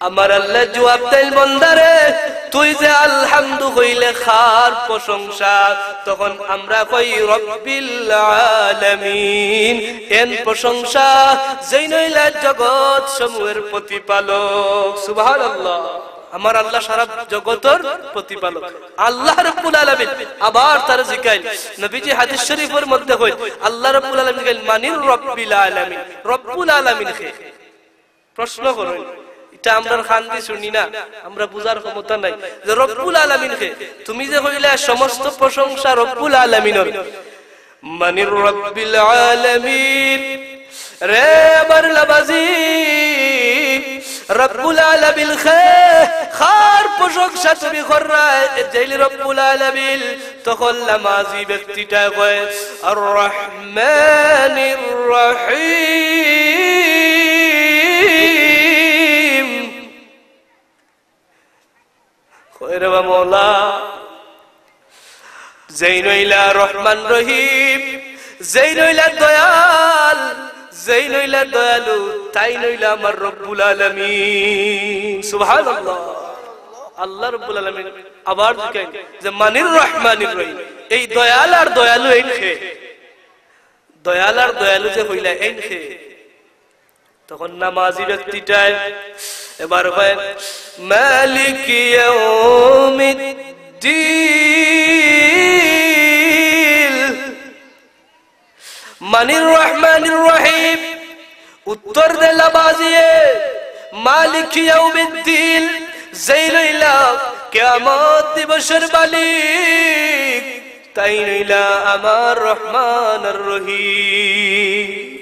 আমার আল্লায় জুয়াব দেইন, "বন্দারে, তুই যে আলহামদু কইলে কার প্রশংসা?" তখন আমরা কই, "রব্বিল আলামিন।" এন প্রশংসা যেইন অইলা জগৎ সমূহের প্রতিপালক। সুবহানাল্লাহ। আমার আল্লাহ সারা জগতর প্রতিপালক, আল্লাহ রব্বুল আলামিন। আবার তারে জিকাইন, নবীজি হাদিস শরীফর মধ্যে কইন, আল্লাহ রব্বুল আলামিন জিকাইন, "মানির রব্বিল আলামিন?" রব্বুল আলামিন কে? প্রশ্ন করইন। ইটা আমরার কান দি শুনি না, আমরা বুঝার ক্ষমতা নাই যে রব্বুল আলামিন কে। তুমি যে কইলা সমস্ত প্রশংসা রব্বুল আলামিনর, মানির রব্বিল আলামিন? রে আমার লামাজি, রব্বুল আলামিন কে? কার প্রশংসা তুমি কররায়? যেইন রব্বুল আলামিন। তখন লামাজি ব্যক্তিটায় কয়, "আর রহমানির রহিম।" কয়, "রে বা মওলা, যেইন অইলা রহমান রহিম, যেইন অইলা দয়াল, যেইন অইলা দয়ালু, তাইন অইলা আমার রব্বুল আলামিন।" সুবহানাল্লাহ। আল্লাহ রব্বুল আলামিন আবার জিকাইন যে, "মানির রহমানির রহিম?" এই দয়াল আর দয়ালু এইন কে? দয়াল আর দয়ালু যে কইলা এইন কে? তখন নামাজি ব্যক্তিটায় এবার কয়, "মালিকি ইয়াউমিদ্দিন।" মানির রহমানির রহিম? উত্তর দে লামাজিয়ে, "মালিকি ইয়াউমিদ্দিন।" যেইন অইলা কিয়ামত দিবসর মালিক, তাইন অইলা আমার রহমান আর রহিম।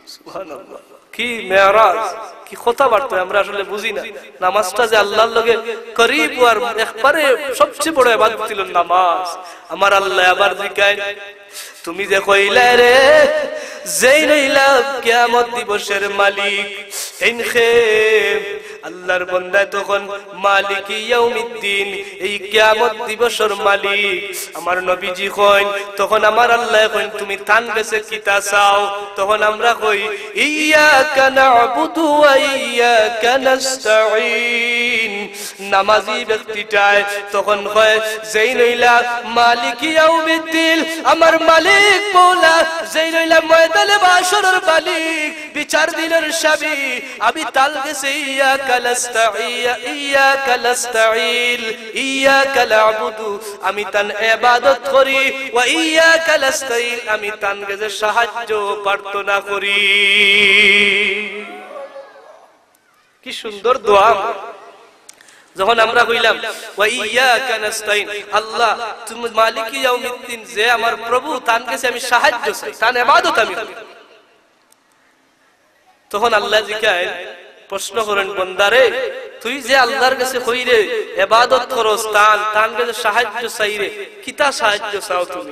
সুবহানাল্লাহ। কি মেরাজ, কি কথাবার্তা আমরা আসলে বুঝি না। নামাজটা যে আল্লাহর লগে করিব, আর একবারে সবচেয়ে বড় ইবাদত অইলো নামাজ। আমার আল্লায় আবার জিকাইন, "তুমি যে কইলায় রে, যেইন অইলা কিয়ামত দিবসর মালিক, এইন কে?" আল্লাহর বন্দায় তখন মালিকি ইয়াউমিদ্দিন, এই কিয়ামত দিবসর মালিক, আমার নবীজি কইন, তখন আমার আল্লায় কইন, "তুমি তান গেছে কিতা চাও?" তখন আমরা কই, "ইয়াকা না'বুদু ওয়া ইয়াকা নাস্তাইন।" নামাজি ব্যক্তিটায় তখন কয়, "যেইন অইলা মালিকি ইয়াউমিদ্দিন, আমার মালিক মওলা, যেইন অইলা ময়দানে মাশরর মালিক, বিচার দিনর স্বামী, আমি তান গেছে ইয়াকা নাস্তাইন, ইয়াকা নাস্তাইন, ইয়াকা না'বুদু, আমি তান ইবাদত করি, ওয়া ইয়াকা নাস্তাইন, আমি তান গেছে সাহায্য প্রার্থনা করি।" কি সুন্দর দোয়া। যখন আমরা কইলাম, "ওয়া ইয়াকা নাস্তাইন", আল্লাহ, তুমি মালিকি ইয়াউমিদ্দিন, যে আমার প্রভু, তান গেছে আমি সাহায্য চাই, তান ইবাদত আমি করি। তখন আল্লায় জিকাইন, প্রশ্ন করইন, "বন্দারে, তুই যে আল্লাহর গেছে কইরে ইবাদত করস, তান, তান গেছে সাহায্য চাইরে, কিতা সাহায্য চাও তুমি?"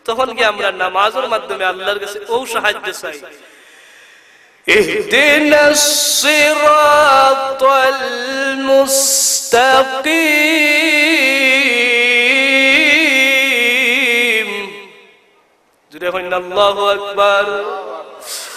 তখন গিয়া আমরা নামাজর মাধ্যমে আল্লাহর গেছে অউ সাহায্য চাই। اهدنا الصراط المستقيم. জোরে কইন, "আল্লাহু আকবার।"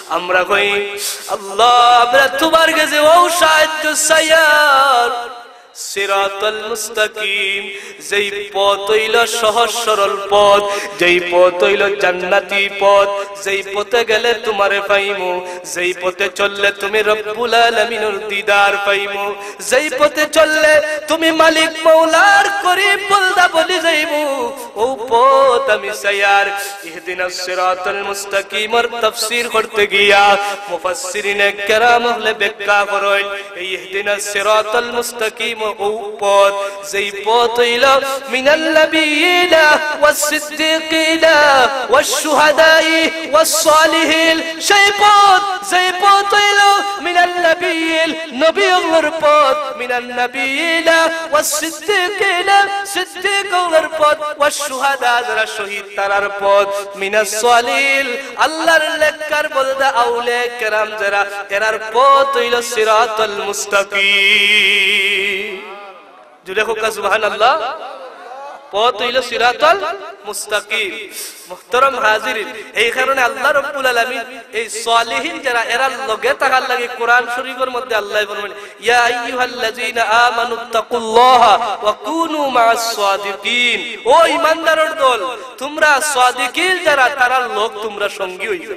আমরা কই, "আল্লাহ, আমরা তুমার গেছে অউ সাহায্য চাইয়ার, সিরাতাল মুস্তাকিম, যেই পথ অইলো সহজ সরল পথ, যেই পথ অইলো জান্নাতি পথ, যেই পথে গেলে তুমারে পাইমু, যেই পথে চললে তুমি রব্বুল আলামিনর দিদার পাইমু, যেই পথে চললে তুমি মালিক মওলার করিব বন্দা বনি যাইমু, অউ পথ আমি চাইয়ার।" ইহদিনাস সিরাতাল মুস্তাকিমর তাফসীর করতে গিয়া মুফাসসিরিনে কেরাম অকলে ব্যাখ্যা করইন, এই ইহদিনাস সিরাতাল মুস্তাকিম অউ পথ, যেই পথ অইলো মিনান নাবিয়্যিনা ওয়াস সিদ্দীকিনা ওয়াশ শুহাদাই ওয়াস সালিহিন, সেই পথ, যেই পথ অইলো মিনান নাবিয়্যিন, নবী অকলর পথ, মিনান নাবিয়্যিনা ওয়াস সিদ্দীকিনা, সিদ্দীক অকলর পথ, ওয়াশ শুহাদা, যারা শহীদ তারার পথ, মিনাস সালিহিন, আল্লাহর নেককার বন্দা আউলিয়া কেরাম যারা, এরার পথ অইলো সিরাতাল মুস্তাকিম। জোরে কউক্কা সুবহানাল্লাহ। পথ অইলো সিরাতাল মুস্তাকিম। মুহতারাম হাজিরিন, এই কারণে আল্লাহ রাব্বুল আলামিন এই সালিহিন যারা, এরার লগে থাকার লাগি কোরআন শরীফর মধ্যে আল্লায় ফরমাইন, "ইয়া আইয়ুহাল্লাযীনা আমানুত্তাকুল্লাহা ওয়া কুনু মাআস সাদিকিন।" ও ঈমানদারর দল, তুমরা সাদিকিন যারা, তারার লগ তুমরা সঙ্গী অইযাও।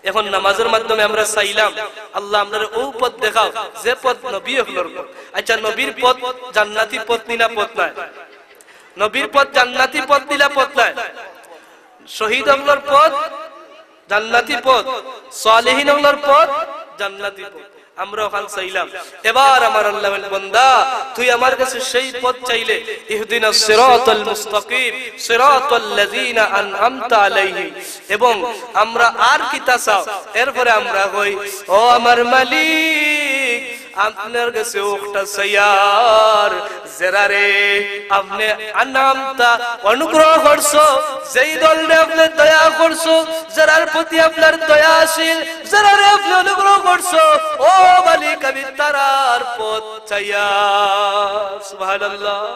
এখন নামাজর মাধ্যমে আমরা চাইলাম, "আল্লাহ, আমরারে অউ পথ দেখাও, যে পথ নবী অকলর পথ।" আচ্ছা, নবীর পথ জান্নাতি পথ নি না পথ নায়? নবীর পথ জান্নাতি পথ নি না পথ নায়? শহীদ অকলর পথ জান্নাতি পথ, সালিহিন অকলর পথ জান্নাতি পথ। আমরা অখান চাইলাম। এবার আমার আল্লায় বলেন, "বান্দা, তুই আমার কাছে সেই পথ চাইলে, ইহদিনাস সিরাতাল মুস্তাকিম, সিরাতাল্লাযীনা আনআমতা আলাইহিম।" এবং আমরা আর কিতা চাও? এরপরে আমরা কই, "ও আমার মালিক, আপনার কাছে অউটা চাইয়ার, যেরারে আপনে আনআমতা, অনুগ্রহ করছো, যেই দলরে আপনে দয়া করছো, যেরার প্রতি আপনার দয়া আছিল, যেরারে আপনে অনুগ্রহ করছো, ও মালিক, আমি তারার পথ চাইয়ার।" সুবহানাল্লাহ।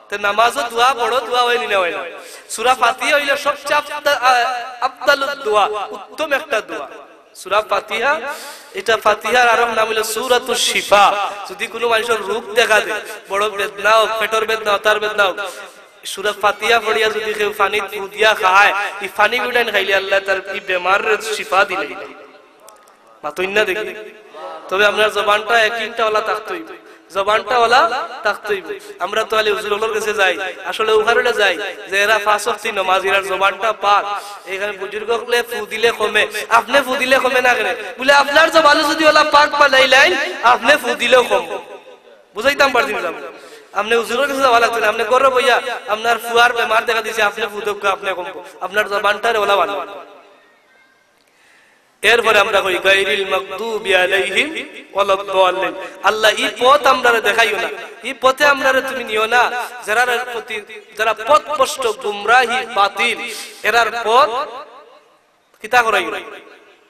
তে নামাজও দোয়া, বড় দোয়া অয় নি না অয় না? সূরা ফাতিহা অইলো সবচেয়ে আফদা-, আ, আফদালুদ দোয়া, উত্তম একটা দোয়া। সূরা ফাতিহা, ইটা ফাতিহার আরক নাম অইলো সূরাতুশ শিফা। যদি কুনু মানষর রোগ দেখা দেয়, বড় বেদনা অউক, পেটর বেদনা অউক, তার বেদনা অউক, সূরা ফাতিহা পড়িয়া যদি কেউ পানিত ফু দিয়া খায়, ই পানি গুটাইন খাইলে আল্লায় তার ই বেমাররে শিফা দিলে। মাতইন না দেখি। তবে আপনার জবানটা একিনটা অলা থাকতে অইবো, জবানটা অলা থাকতে অইবো। আমরা তো খালি হুজুর অকলর কাছে যাই, আসলে অখানো যাই যে এরা পাঁচ ওয়াক্ত নমাজি, এরার জবানটা পাক। এখানে বুজুর্গ অকলে ফু দিলে কমে, আপনে ফু দিলে কমে না কেনে? বুলে, "আপনার জবানও যদি অলা পাক বানাইলাইন, আপনে ফু দিলেও কমবো।" বুঝাইতাম পারছি না? আপনে হুজুরর কাছে যাওয়া লাগতো না, আপনে ঘরো বইয়া আপনার ফুয়ার বেমার দেখা দিছে, আপনে ফু দেউক্কা, আপনে কমবো, আপনার জবানটারে অলা বানাও। এরপরে আমরা কই, "গায়রিল মাগদুবি আলাইহিম ওয়ালাদ্দাল্লিন।" আল্লাহ, ই পথ আমরারে দেখাইও না, ই পথে আমরারে তুমি নিও না, যারার প্রতি, যারা পথভ্রষ্ট, গুমরাহি, বাতিল, এরার পথ কিতা করাইও না,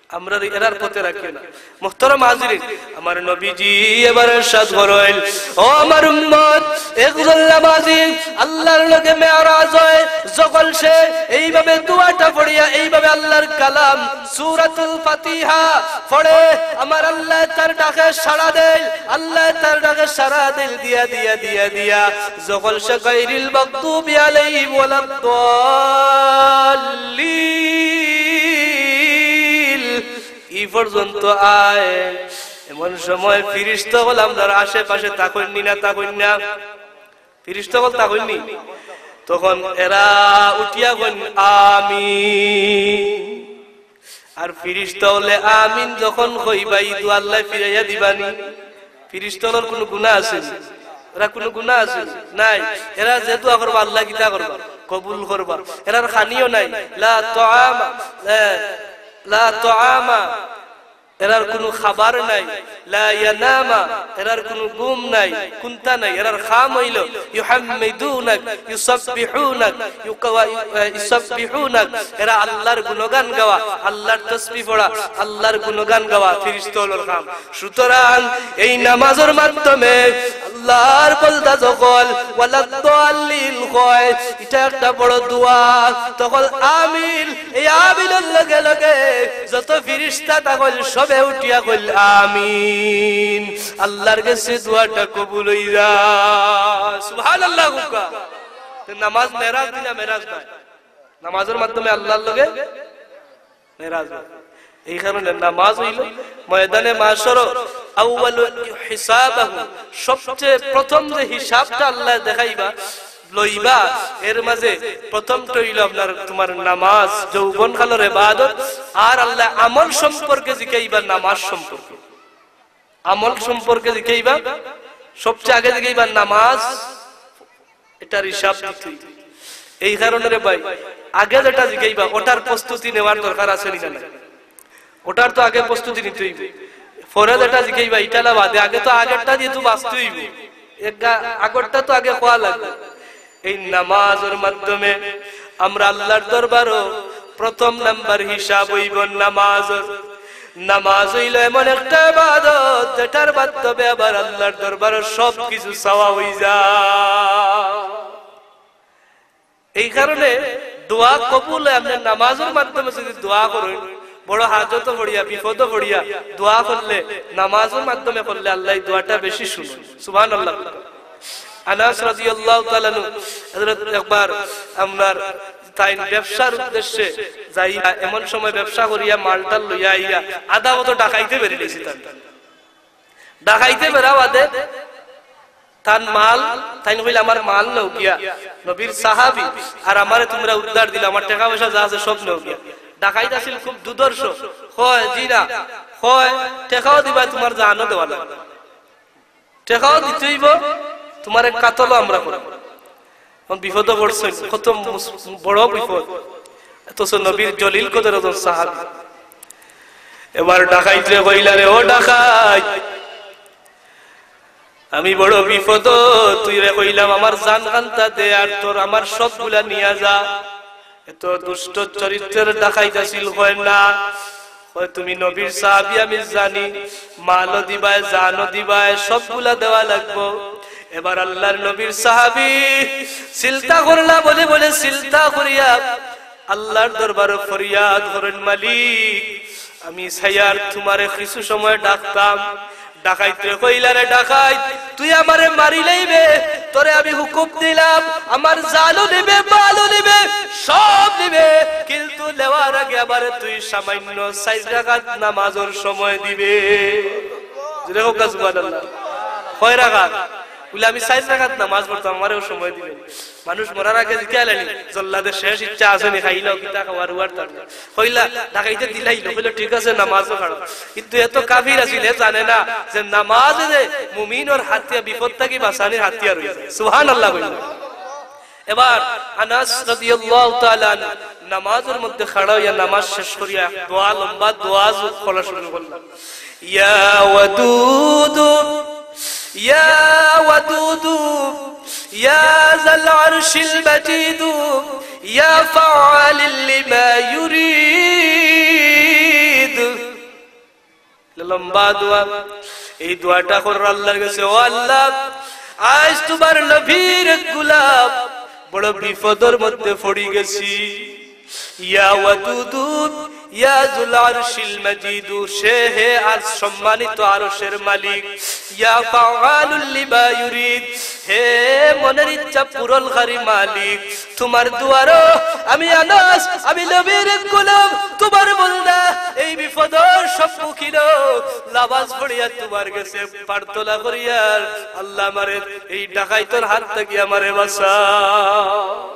আমরারে এরার পথে রাখিও না। মুহতারাম হাজিরিন, আমার নবীজি এবার ইরশাদ করইন, ও আমার উম্মত, একজন নামাজি আল্লাহর লগে মেরাজ অয়, যখন সে এইভাবে দোয়াটা পড়িয়া, এইভাবে আল্লাহর কালাম সূরাতুল ফাতিহা পড়ে, আমার আল্লায় তার ডাকে সাড়া দেইন, আল্লায় তার ডাকে সাড়া দেইন, দিয়া, দিয়া, দিয়া, দিয়া, যখন সে গায়রিল মাগদুবি আলাইহিম ওয়ালাদ্দাল্লিন ই পর্যন্ত আয়, এমন সময় ফিরিস্তা অকল আমরার আশেপাশে থাকইন নি না, থাকইন না? ফিরিস্তা অকল থাকইন নি? তখন এরা উঠিয়া কইন, "আমিন।" আর ফিরিস্তা অকলে আমিন যখন কইবা, ই দোয়া আল্লায় ফিরাইয়া দিবা নি? ফিরিস্তা অকলর কুনু গুনা আছে নি? এরা কুনু গুনা আছে নি? নাই। এরা যে দোয়া করবা, আল্লায় কিতা করবা? কবুল করবা। এরার খানিও নাই। লা তাআমা, লা, লা তাআমা, এরার কুনু খাবার নাই, লা ইয়ানামা, এরার কুনু ঘুম নাই, কুন্তা নাই, এরার কাম অইলো ইউহাম্মিদুনাক, ইউসাব্বিহুনাক, ইউকাওয়া-, ইউসাব্বিহুনাক, এরা আল্লাহর গুণগান গাওয়া, আল্লাহর তসবিহ পড়া, আল্লাহর গুণগান গাওয়া, ফিরিস্তা অকলর কাম। সুতরাং এই নামাজর মাধ্যমে আল্লাহর বন্দা যখন ওয়ালাদ্দাল্লিন কয়, ইটা একটা বড় দোয়া, তখন আমিন এই আমিনর লগে লগে যত ফিরিস্তা থাকইন, সবে উঠিয়া কইল, "আমিন।" আল্লাহর গেছে দোয়াটা কবুল অইযা। সুবহানাল্লাহ কউক্কা। তে নামাজ মেরাজ নি না মেরাজ নায়? নামাজর মাধ্যমে আল্লাহর লগে মেরাজ অয়। এই কারণে নামাজ অইলো ময়দানে মাশর আউয়ালু হিসাবাহু, সবচেয়ে প্রথম যে হিসাবটা আল্লায় দেখাইবা, লইবা, এর মাঝে প্রথমটা অইলো আপনার, তুমার নামাজ, যৌবনকালর ইবাদত, আর আল্লায় আমল সম্পর্কে জিকাইবা, নামাজ সম্পর্কে, আমল সম্পর্কে জিকাইবা, সবচেয়ে আগে জিকাইবা নামাজ, এটার হিসাব দিতে অইবো। এই কারণে রে ভাই, আগে যেটা জিকাইবা, ওটার প্রস্তুতি নেওয়ার দরকার আছে নি না নাই? ওটার তো আগে প্রস্তুতি নিতে অইবো। পরে যেটা জিকাইবা, ইটা না বাদে, আগে তো আগেরটা দিয়া তো বাঁচতে অইবো। এক গা-, আগরটা তো আগে খাওয়া লাগবো। এই নামাজর মাধ্যমে আমরা আল্লাহর দরবারো প্রথম নাম্বার হিসাব অইবো নামাজর। নামাজ অইলো এমন একটা ইবাদত, যেটার মাধ্যমে আবার আল্লাহর দরবারো সব কিছু চাওয়া অইযা। এই কারণে দোয়া কবুল অয়। আপনে নামাজর মাধ্যমে যদি দোয়া করইন, বড় হাজতো পড়িয়া, বিপদো পড়িয়া দোয়া করলে, নামাজর মাধ্যমে করলে আল্লায় দোয়াটা বেশি শুনইন। সুবহানাল্লাহ। আনাস রাদিয়াল্লাহু তাআলা আনহু, হযরত একবার আপনার তাইন ব্যবসার উদ্দেশ্যে যাইয়া, এমন সময় ব্যবসা করিয়া মালটাল লইয়া আইয়া আধা পথো ডাকাইতে বেরিলিছে তান। ডাকাইতে বেরা বাদে তান মাল, তাইন কইলা, "আমার মাল নেও গিয়া, নবীর সাহাবী, আর আমারে তুমরা উদ্ধার দিলা, আমার টেকা পয়সা যা আছে সব নেও গিয়া।" ডাকাইত আছিল খুব দুর্ধর্ষ, কয়, "জি না।" কয়, "টেকাও দিবা, তুমার জানও দেওয়া লাগবো।" টেকাও দিতে অইবো, তুমারে কাতলও আমরা করমু। এখন বিপদো পড়ছইন, কত মুস-, বড় বিপদ। অথচ নবীর জলিল কদর একজন সাহাবী। এবার ডাকাইতরে কইলা, "রে ও ডাকাইত, আমি বড় বিপদো, তুইরে কইলাম আমার জান খান্তা দে আর তোর আমার সবগুলা নিয়া যা।" এত দুষ্ট চরিত্রের ডাকাইত আছিল, কয় না। কয়, "তুমি নবীর সাহাবী, আমি জানি, মালও দিবায়, জানও দিবায়, সবগুলা দেওয়া লাগবো।" এবার আল্লাহর নবীর সাহাবী চিন্তা করলা, বলে বলে চিন্তা করিয়া আল্লাহর দরবারে ফরিয়াদ করেন, "মালিক, আমি চাইয়ার তুমারে কিছু সময় ডাকতাম।" ডাকাইতরে কইলা, "রে ডাকাইত, তুই আমারে মারিলাইবে, তোরে আমি হুকুম দিলাম, আমার জানও নিবে, মালও নিবে, সব নিবে, কিন্তু নেওয়ার আগে আমারে তুই সামান্য চাইর রাকাত নামাজর সময় দিবে।" জোরে কউক্কা সুবহানাল্লাহ। কয় রাকাত? বলে, "আমি চাইর রাকাত নামাজ পড়তাম, আমারেও সময় দিবে।" মানুষ মরার আগে জিকাইলা নি, "জল্লাদের শেষ ইচ্ছা আছে নি, খাইলাও কিতা খাওয়ার উয়ার তার?" কইলা, ডাকাইতে দিলাইলো, কইলো, "ঠিক আছে, নামাজও খাড়ো।" কিন্তু এত কাফির আছিল, এ জানে না যে নামাজ যে মুমিনর হাতিয়ার, বিপদ থাকি বাঁচানির হাতিয়ার অইছে। সুবহানাল্লাহ কইলা। এবার আনাস রাদিয়াল্লাহু তাআলা আনহু নামাজর মধ্যে খাড়া অইয়া নামাজ শেষ করিয়া দোয়া, লম্বা দোয়া করা শুরু করলা। ইয়া ওয়াদুদু, ইয়া ওয়াদুদু, ইয়া যাল আরশিল মাজিদু, ইয়া ফাআলিল লিমা ইউরিদ। লম্বা দোয়া। এই দোয়াটা কররা আল্লাহর গেছে, "ও আল্লাহ, আইজ তুমার নবীর এক গুলাম বড় বিপদর মধ্যে পড়ি গেছি।" ইয়া ওয়াদুদু, ইয়া যুল আরশিল মাজিদু, সে হে আর সম্মানিত আরশের মালিক। ইয়া ফাআলুল লিমা ইউরিদ, হে মনের ইচ্ছা পূরণকারী মালিক, তুমার দুয়ারো আমি আনাস, আমি নবীর গোলাম, তুমার বন্দা, এই বিপদর সম্মুখীন, নামাজ পড়িয়া তুমার গেছে প্রার্থনা করিয়ার, আল্লাহ আমারে এই ডাকাইতর হাত থাকি আমারে বাঁচাও।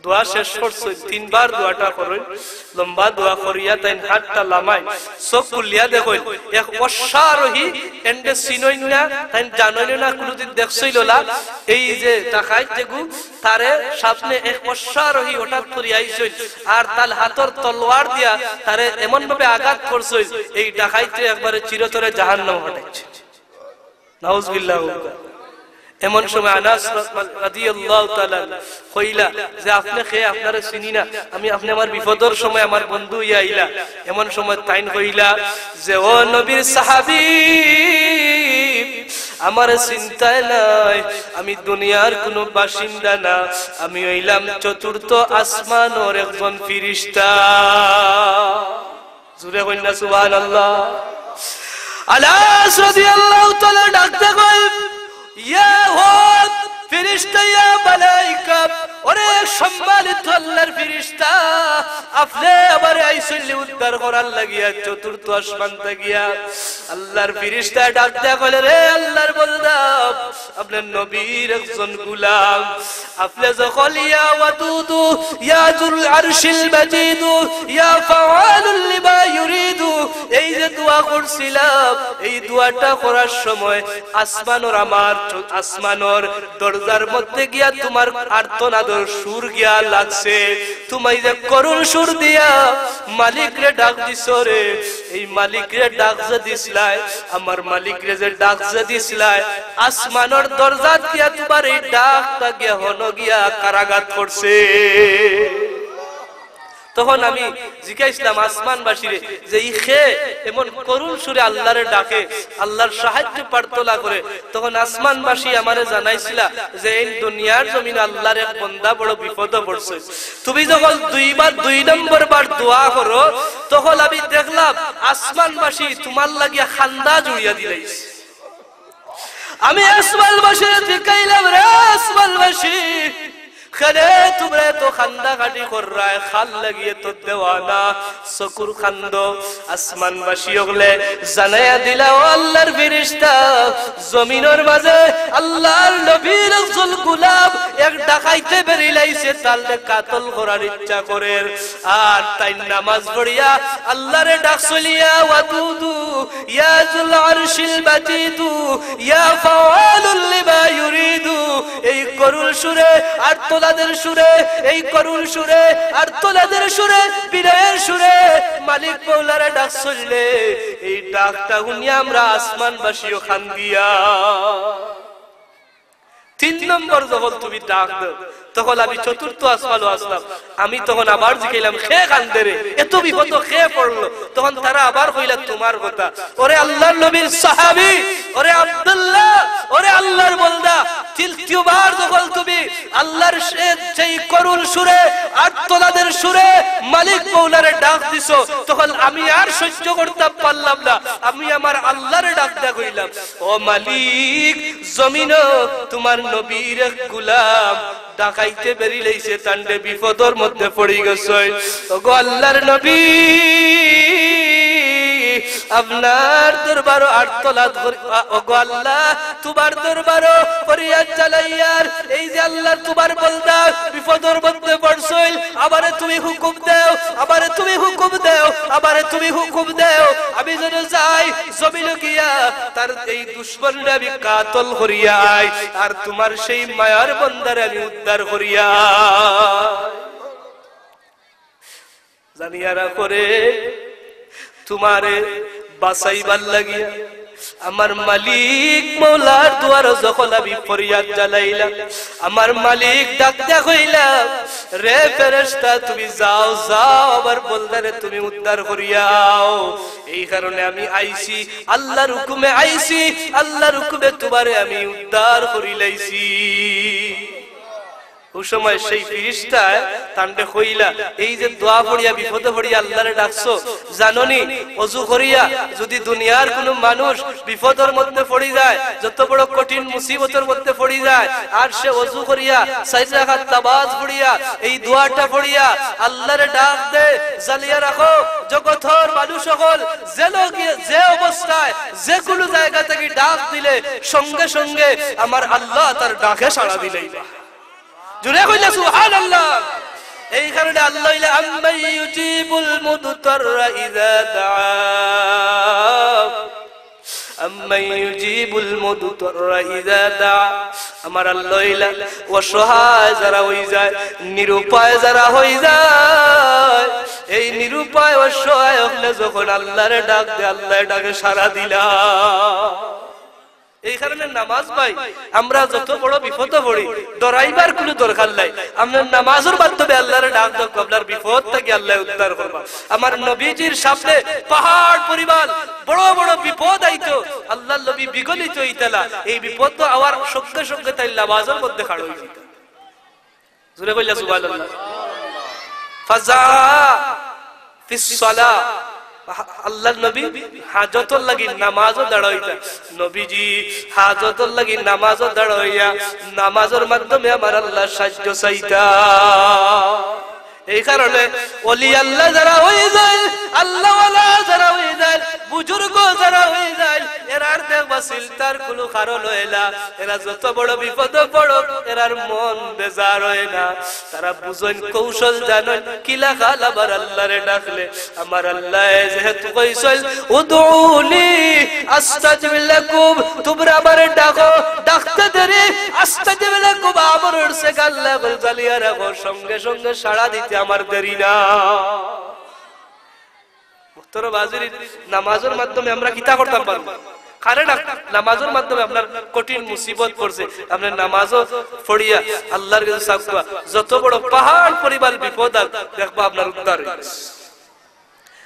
দোয়া শেষ করছইন, তিনবার দোয়াটা করইন, লম্বা দোয়া করিয়া তাইন হাতটা লামাইন, চোখ খুলিয়া দেখইন, এক অশ্বারোহী, এনরে চিনইন না, তাইন জানইন না, কুনুদিন দেখছইন না। এই যে ডাকাইত যেগু, তারে সামনে এক অশ্বারোহী হঠাৎ করি আইছইন, আর তার হাতর তলোয়ার দিয়া তারে এমন ভাবে আঘাত করছইন, এই ডাকাইতরে একবারে চিরতরে জাহান্নাম পাঠাইছে। নাউজুবিল্লাহ। এমন সময় আনাস রাদিয়াল্লাহু তাআলা আনহু কইলা যে, "আপনে কে? আপনারে চিনি না। আমি, আপনে আমার বিপদর সময় আমার বন্ধু অইয়া আইলা।" এমন সময় তাইন কইলা যে, "ও নবীর সাহাবী, আমারে চিনতায় নায়, আমি দুনিয়ার কুনু বাসিন্দা না, আমি অইলাম চতুর্থ আসমানর একজন ফিরিস্তা।" জোরে কইন না সুবহানাল্লাহ। আনাস রাদিয়াল্লাহু তাআলা ডাকতে কইন, "ইয়া হুদ, ফিরিস্তা, ইয়া মালাইকা, ওরে সম্মানিত আল্লাহর ফিরিস্তা, আপনে আমারে আইছইন উদ্ধার করার লাগিয়া চতুর্থ আসমান থাকিয়া।" আল্লাহর ফিরিস্তা ডাক দিয়া কইলে, "রে আল্লাহর বন্দা, আপনার নবীর একজন গোলাম, আপনে যখন ইয়া ওয়াদুদু, ইয়া যুল আরশিল মাজিদু, ইয়া ফাআলুল লিমা ইউরিদু, এই যে দোয়া করছিলাম, এই দোয়াটা করার সময় আসমানর আমার চ-, আসমানর দরজার মধ্যে গিয়া তুমার আর্তনাদর সুর গিয়া লাগছে, তুমি যে করুণ সুর দিয়া মালিকরে ডাক দিছো রে, এই মালিকরে ডাক যে দিছলায়, আমার মালিকরে যে ডাক যে দিছলায়, আসমানর দরজাত গিয়া তুমার এই ডাকটা গিয়া হনো গিয়া কারাঘাত করছে।" তখন আমি জিকাইছলাম আসমানবাসীরে যে ই কে এমন করুণ সুরে আল্লারে ডাকে, আল্লার সাহায্য প্রার্থনা করে। তখন আসমানবাসী আমারে জানাইছিলা যে এই দুনিয়ার জমিন আল্লার এক বন্দা বড় বিপদো পড়ছে। তুমি যখন দুইবার, দুই নম্বর বার দোয়া করো, তখন আমি দেখলাম আসমানবাসী তুমার লাগিয়া কান্দা জুড়িয়া দিলাইছে। আমি আসমানবাসীরে জিকাইলাম, "রে আসমানবাসী, কেনে তুমরা এত কান্দাকাটি কররায়, কার লাগি এত দেওয়ানা, চকুর কান্দো?" আসমানবাসী অকলে জানাইয়া দিলা, "ও আল্লার ফিরিস্তা, জমিনর মাঝে আল্লার নবীর একজন গোলাম এক ডাকাইতে বেরিলাইছে, তারে কাতল করার ইচ্ছা করের। আর তাইন নামাজ পড়িয়া আল্লারে ডাকছইল, ইয়া ওয়াদুদু, ইয়া যুল আরশিল মাজিদু, ইয়া ফাআলুল লিমা ইউরিদু।" এই করুণ সুরে, আর্তনাদের সুরে, এই করুণ সুরে, আর্তনাদের সুরে, বিনয়ের সুরে মালিক মৌলারে ডাকছইল। এই ডাকটা হুনিয়া আমরা আসমানবাসীও কান্দিয়া। তিন নম্বর যখন তুমি ডাক দেও, তখন আমি চতুর্থ আসমানো আছলাম। আমি তখন আবার জিকাইলাম, "কে কান্দেরে? এত বিপদো কে পড়লো?" তখন তারা আবার কইলা তুমার কথা, "ওরে আল্লার নবীর সাহাবী, ওরে আব্দুল্লাহ, ওরে আল্লার বন্দা।" তৃতীয়বার যখন তুমি আল্লার সে-, সেই করুণ সুরে, আর্তনাদের সুরে মালিক মৌলারে ডাক দিছো, তখন আমি আর সহ্য করতাম পারলাম না। আমি আমার আল্লারে ডাক দিয়া কইলাম, "ও মালিক, জমিনো তুমার নবীর এক গোলাম ডাকাইতে বেরিলাইছে, তানরে বিপদর মধ্যে পড়ি গেছইন। ওগো আল্লার নবী, আপনার দরবারো আর্তনাদ করি, আ, ওগো আল্লাহ, তুমার দরবারো ফরিয়াদ জানাইয়ার, এই যে আল্লার তুমার বন্দা বিপদর মধ্যে পড়ছইন, আমারে তুমি হুকুম দেও, আমারে তুমি হুকুম দেও, আমারে তুমি হুকুম দেও, আমি যেন যাই জমিনো গিয়া তার এই দুশমনরে আমি কাতল করিয়া আই, আর তুমার সেই মায়ার বন্দারে আমি উদ্ধার করিয়া আই।" জানিয়া রাখো রে, তুমারে বাঁচাইবার লাগিয়া আমার মালিক মৌলার দুয়ারো যখন আমি ফরিয়াদ জানাইলাম, আমার মালিক ডাক দিয়া কইলা, "রে ফেরেশতা, তুমি যাও, যাও, আমার বন্দারে তুমি উদ্ধার করিয়া আও।" এই কারণে আমি আইছি, আল্লার হুকুমে আইছি, আল্লার হুকুমে তুমারে আমি উদ্ধার করিলাইছি। ওই সময় সেই ফিরিস্তায় তানরে কইলা, "এই যে দোয়া পড়িয়া বিপদো পড়িয়া আল্লারে ডাকছো, জানোনি, অজু করিয়া যদি দুনিয়ার কুনু মানুষ বিপদর মধ্যে পড়ি যায়, যত বড় কঠিন মুসিবতর মধ্যে পড়ি যায়, আর সে অজু করিয়া চাইর রাকাত নামাজ পড়িয়া এই দোয়াটা পড়িয়া আল্লারে ডাক দেয়, জানিয়া রাখো, জগতর মানুষ অকল যে লোকে, যে অবস্থায়, যে কুনু জায়গা থাকি ডাক দিলে সঙ্গে সঙ্গে আমার আল্লাহ তার ডাকে সাড়া দিলাইবা।" জোরে কইলা সুবহানাল্লাহ। এই কারণে আল্লাহ অইলা, "আম্মান ইউজিবুল মুদতাররা ইযা দাআ, আম্মান ইউজিবুল মুদতাররা ইযা দাআ।" আমার আল্লাহ অইলা, অসহায় যারা অই যায়, নিরুপায় যারা অই যায়, এই নিরুপায় অসহায় অকলে যখন আল্লারে ডাক দেয়, আল্লায় ডাকে সাড়া দিলা। এই কারণে নামাজ ভাই, আমরা যত বড় বিপদো পড়ি, ডরাইবার কুনু দরকার নাই। আমরা নামাজর মাধ্যমে আল্লারে ডাক দেও, আপনার বিপদ থাকি আল্লায় উদ্ধার করবা। আমার নবীজির সামনে পাহাড় পরিমাণ বড় বড় বিপদ আইতো, আল্লার নবী বিগলিত অইতা না। এই বিপদ তো আওয়ার সঙ্গে সঙ্গে তাইন নামাজর মধ্যে খাড়া অই যাইতা। জোরে কইলা সুবহানাল্লাহ। ফাজাআ ফিস সালাহ। আল্লার নবী হাজতর লাগি নামাজো দাঁড়াইতা। নবীজি হাজতর লাগি নামাজো দাঁড়াইয়া নামাজর মাধ্যমে আমার আল্লার সাহায্য চাইতা। এই কারণে অলি আল্লাহ যারা অই যায়, আল্লাহওয়ালা যারা অই যায়, বুজুর্গ যারা অই যায়, এরার দেখবা চিন্তার কুনু কারণ অয় না। এরা যত বড় বিপদো পড়ুক, এরার মন বেজার অয় না। তারা বুঝইন, কৌশল জানইন, কিলা খাল আমার আল্লারে ডাকলে। আমার আল্লায় যেহেতু কইছইন, "উদউনি আস্তাজিব লাকুম", তুমরা আমারে ডাকো, ডাকতে দেরি, আস্তাজিব লাকুম, আমরর সে গাল্লা গল জালিয়া রাখো, সঙ্গে সঙ্গে সাড়া দিতে আমার দেরি না। মুহতারাম হাজিরিন, নামাজর মাধ্যমে আমরা কিতা করতাম পারমু? আরে না, নামাজর মাধ্যমে আপনার কঠিন মুসিবত পড়ছে, আপনে নামাজও পড়িয়া আল্লার গেছে চাউক্কা, যত বড় পাহাড় পরিমাণ বিপদ আউক, দেখবা আপনার উদ্ধার অইগেছে।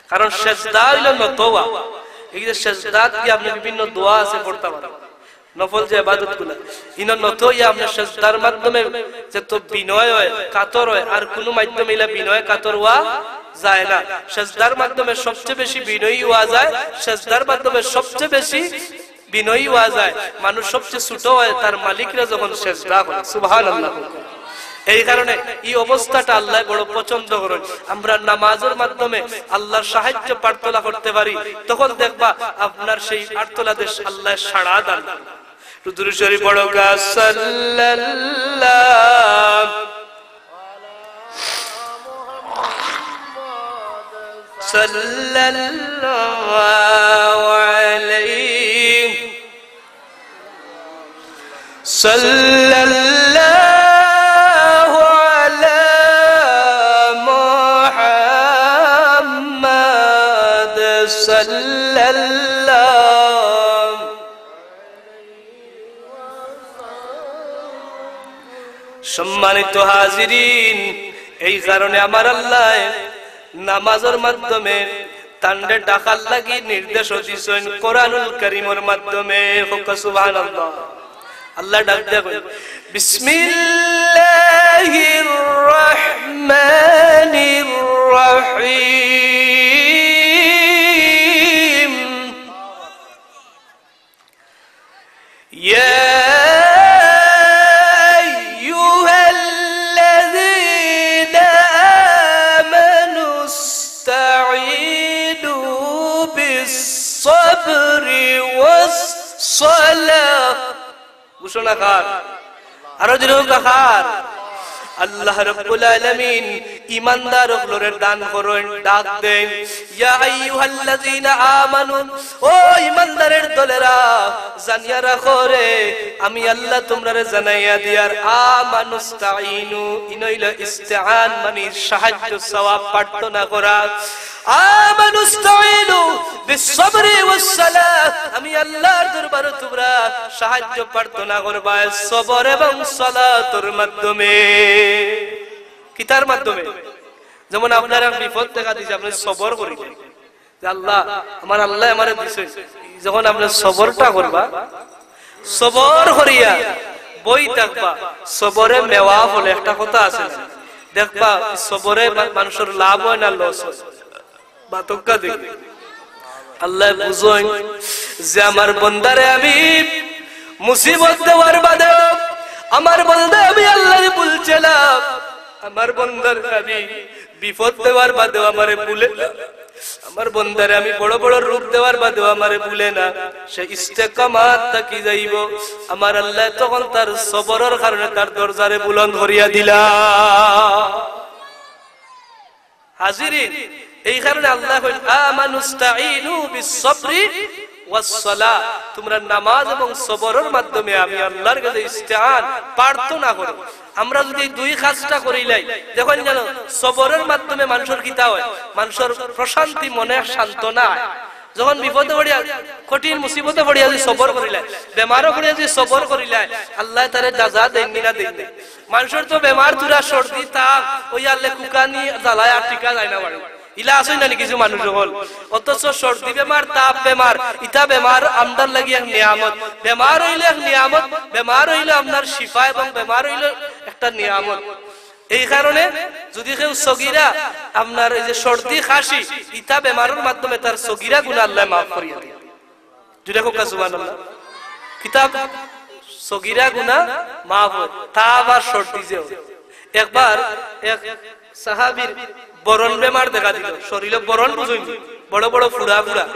কারণ সেজদা অইলো নত অওয়া। এই যে সেজদাত গিয়া আপনে বিভিন্ন দোয়া আছে পড়তা পারইন, নফল যে ইবাদতগুলা, ইনো নত অইয়া আপনে সেজদার মাধ্যমে যেতো বিনয় অয়, কাতর অয়, আর কুনু মাধ্যমে ইলা বিনয় কাতর অওয়া যায় না। সেজদার মাধ্যমে সবচেয়ে বেশি বিনয়ী অওয়া যায়, সেজদার মাধ্যমে সবচেয়ে বেশি বিনয়ী অওয়া যায়। মানুষ সবচেয়ে ছোট অয় তার মালিকরে যখন সেজদা করে। সুবহানাল্লাহ। এই কারণে এই অবস্থাটা আল্লায় বড় পছন্দ করইন। আমরা নামাজর মাধ্যমে আল্লার সাহায্য প্রার্থনা করতে পারি, তখন দেখবা আপনার সেই আর্তনাদে আল্লায় সাড়া দান করইন। একটু দুরূদ শরীফ পড়উক্কা, সাল্লাল্লাহু, সাল্লাল্লাহু আলাইহি, সাল্লাল্লাহু আলা মুহাম্মাদ, সাল্লাল্লাহু। সম্মানিত হাজিরিন, এই কারণে আমার আল্লায় নামাজর মাধ্যমে তানরে ডাকার লাগি নির্দেশও দিছইন কোরআনুল কারীমর মাধ্যমে। কউক্কা সুবহানাল্লাহ। আল্লায় ডাক দিয়া কইন, বিসমিল্লাহির রহমানির রহিম। يا أيها الذين آمنوا استعينوا بالصبر والصلاة। ঘোষণা কার? আরো জোরে কউক্কা কার? আল্লাহ রাব্বুল আলামিন ইমানদার অকলরে দান করইন, ডাক দেইন, ইয়া আইয়ুহাল্লাযীনা আমানু, ও ইমানদারের দলেরা, জানিয়া রাখো রে, আমি আল্লাহ তুমরারে জানাইয়া দিয়ার, আমানুস্তাইনু, ইনো অইলো ইস্তেআন, মানি সাহায্য চাওয়া, প্রার্থনা করা। আমানুস্তাইনু বিসসবরি ওয়াসসালাহ, আমি আল্লাহর দরবারো তুমরা সাহায্য প্রার্থনা করবায় সবর এবং সালাতর মাধ্যমে। কিতার মাধ্যমে? যেমন আপনার এক বিপদ দেখা দিছে, আপনে সবর করিবা যে, "আল্লাহ, আমার আল্লায় আমারে দিছে।" যখন আপনে সবরটা করবা, সবর করিয়া বই থাকবা, সবরে মেওয়া ফলে একটা কথা আছে না? দেখবা, সবরে মা-, মানুষর লাভ অয় না লস অয়? মাতউক্কা দেখি। আল্লায় বুঝইন যে আমার বন্দারে আমি মুসিবত দেওয়ার বাদেও আমার বন্দা আমি আল্লাহরে ভুলছে না, আমার বন্দারে আমি বিপদ দেওয়ার বাদেও আমারে ভুলে না, আমার বন্দারে আমি বড় বড় রোগ দেওয়ার বাদেও আমারে ভুলে না, সে ইস্তেকামাত থাকি যাইবো। আমার আল্লায় তখন তার সবরর কারণে তার দরজারে বুলন্দ করিয়া দিলা। হাজিরিন, এই কারণে আল্লায় কইন, "আমানুস্তাইনু বিসসবরি ওয়াসসালাহ।" তুমরা নামাজ এবং সবরর মাধ্যমে আমি আল্লাহর গেছে ইস্তেআন, প্রার্থনা করো। আমরা যুদি এই দুই কাজটা করিলাই, দেখইন যেন সবরর মাধ্যমে মানষর কিতা অয়, মানষর প্রশান্তি, মনে এক সান্ত্বনা অয়। যখন বিপদে পড়িয়া, কঠিন মুসিবতে পড়িয়া যুদি সবর করিলায়, বেমারো পড়িয়া যুদি সবর করিলায়, আল্লায় তারে জাযা দেইন নি না দেইন না? মানষর তো বেমার থুড়া সর্দি, তাপ অইয়া লেকুকানি জ্বালায় আর টিকা যায় না বাড়ি। ইলা আছইন না নি কিছু মানুষ অকল? অথচ সর্দি বেমার, তাপ বেমার, ইতা বেমার আমরার লাগি এক নিয়ামত। বেমার অইলে এক নিয়ামত, বেমার অইলে আপনার শিফা এবং বেমার অইলে একটা নিয়ামত। এই কারণে যুদি কেউ সগিরা আপনার এই যে সর্দি, খাসি, ইতা বেমারর মাধ্যমে তার সগিরা গুনা আল্লায় মাফ করিয়া দেইন। জুরে কউক্কা সুবহানাল্লাহ। কিতা? সগিরা গুনা মাফ অয়, তাপ আর সর্দি যে অয়। একবার এক সাহাবীর বরন বেমার দেখা দিলো, শরীলো বরন বুঝইন নি, বড় বড় ফুড়া ফুড়া।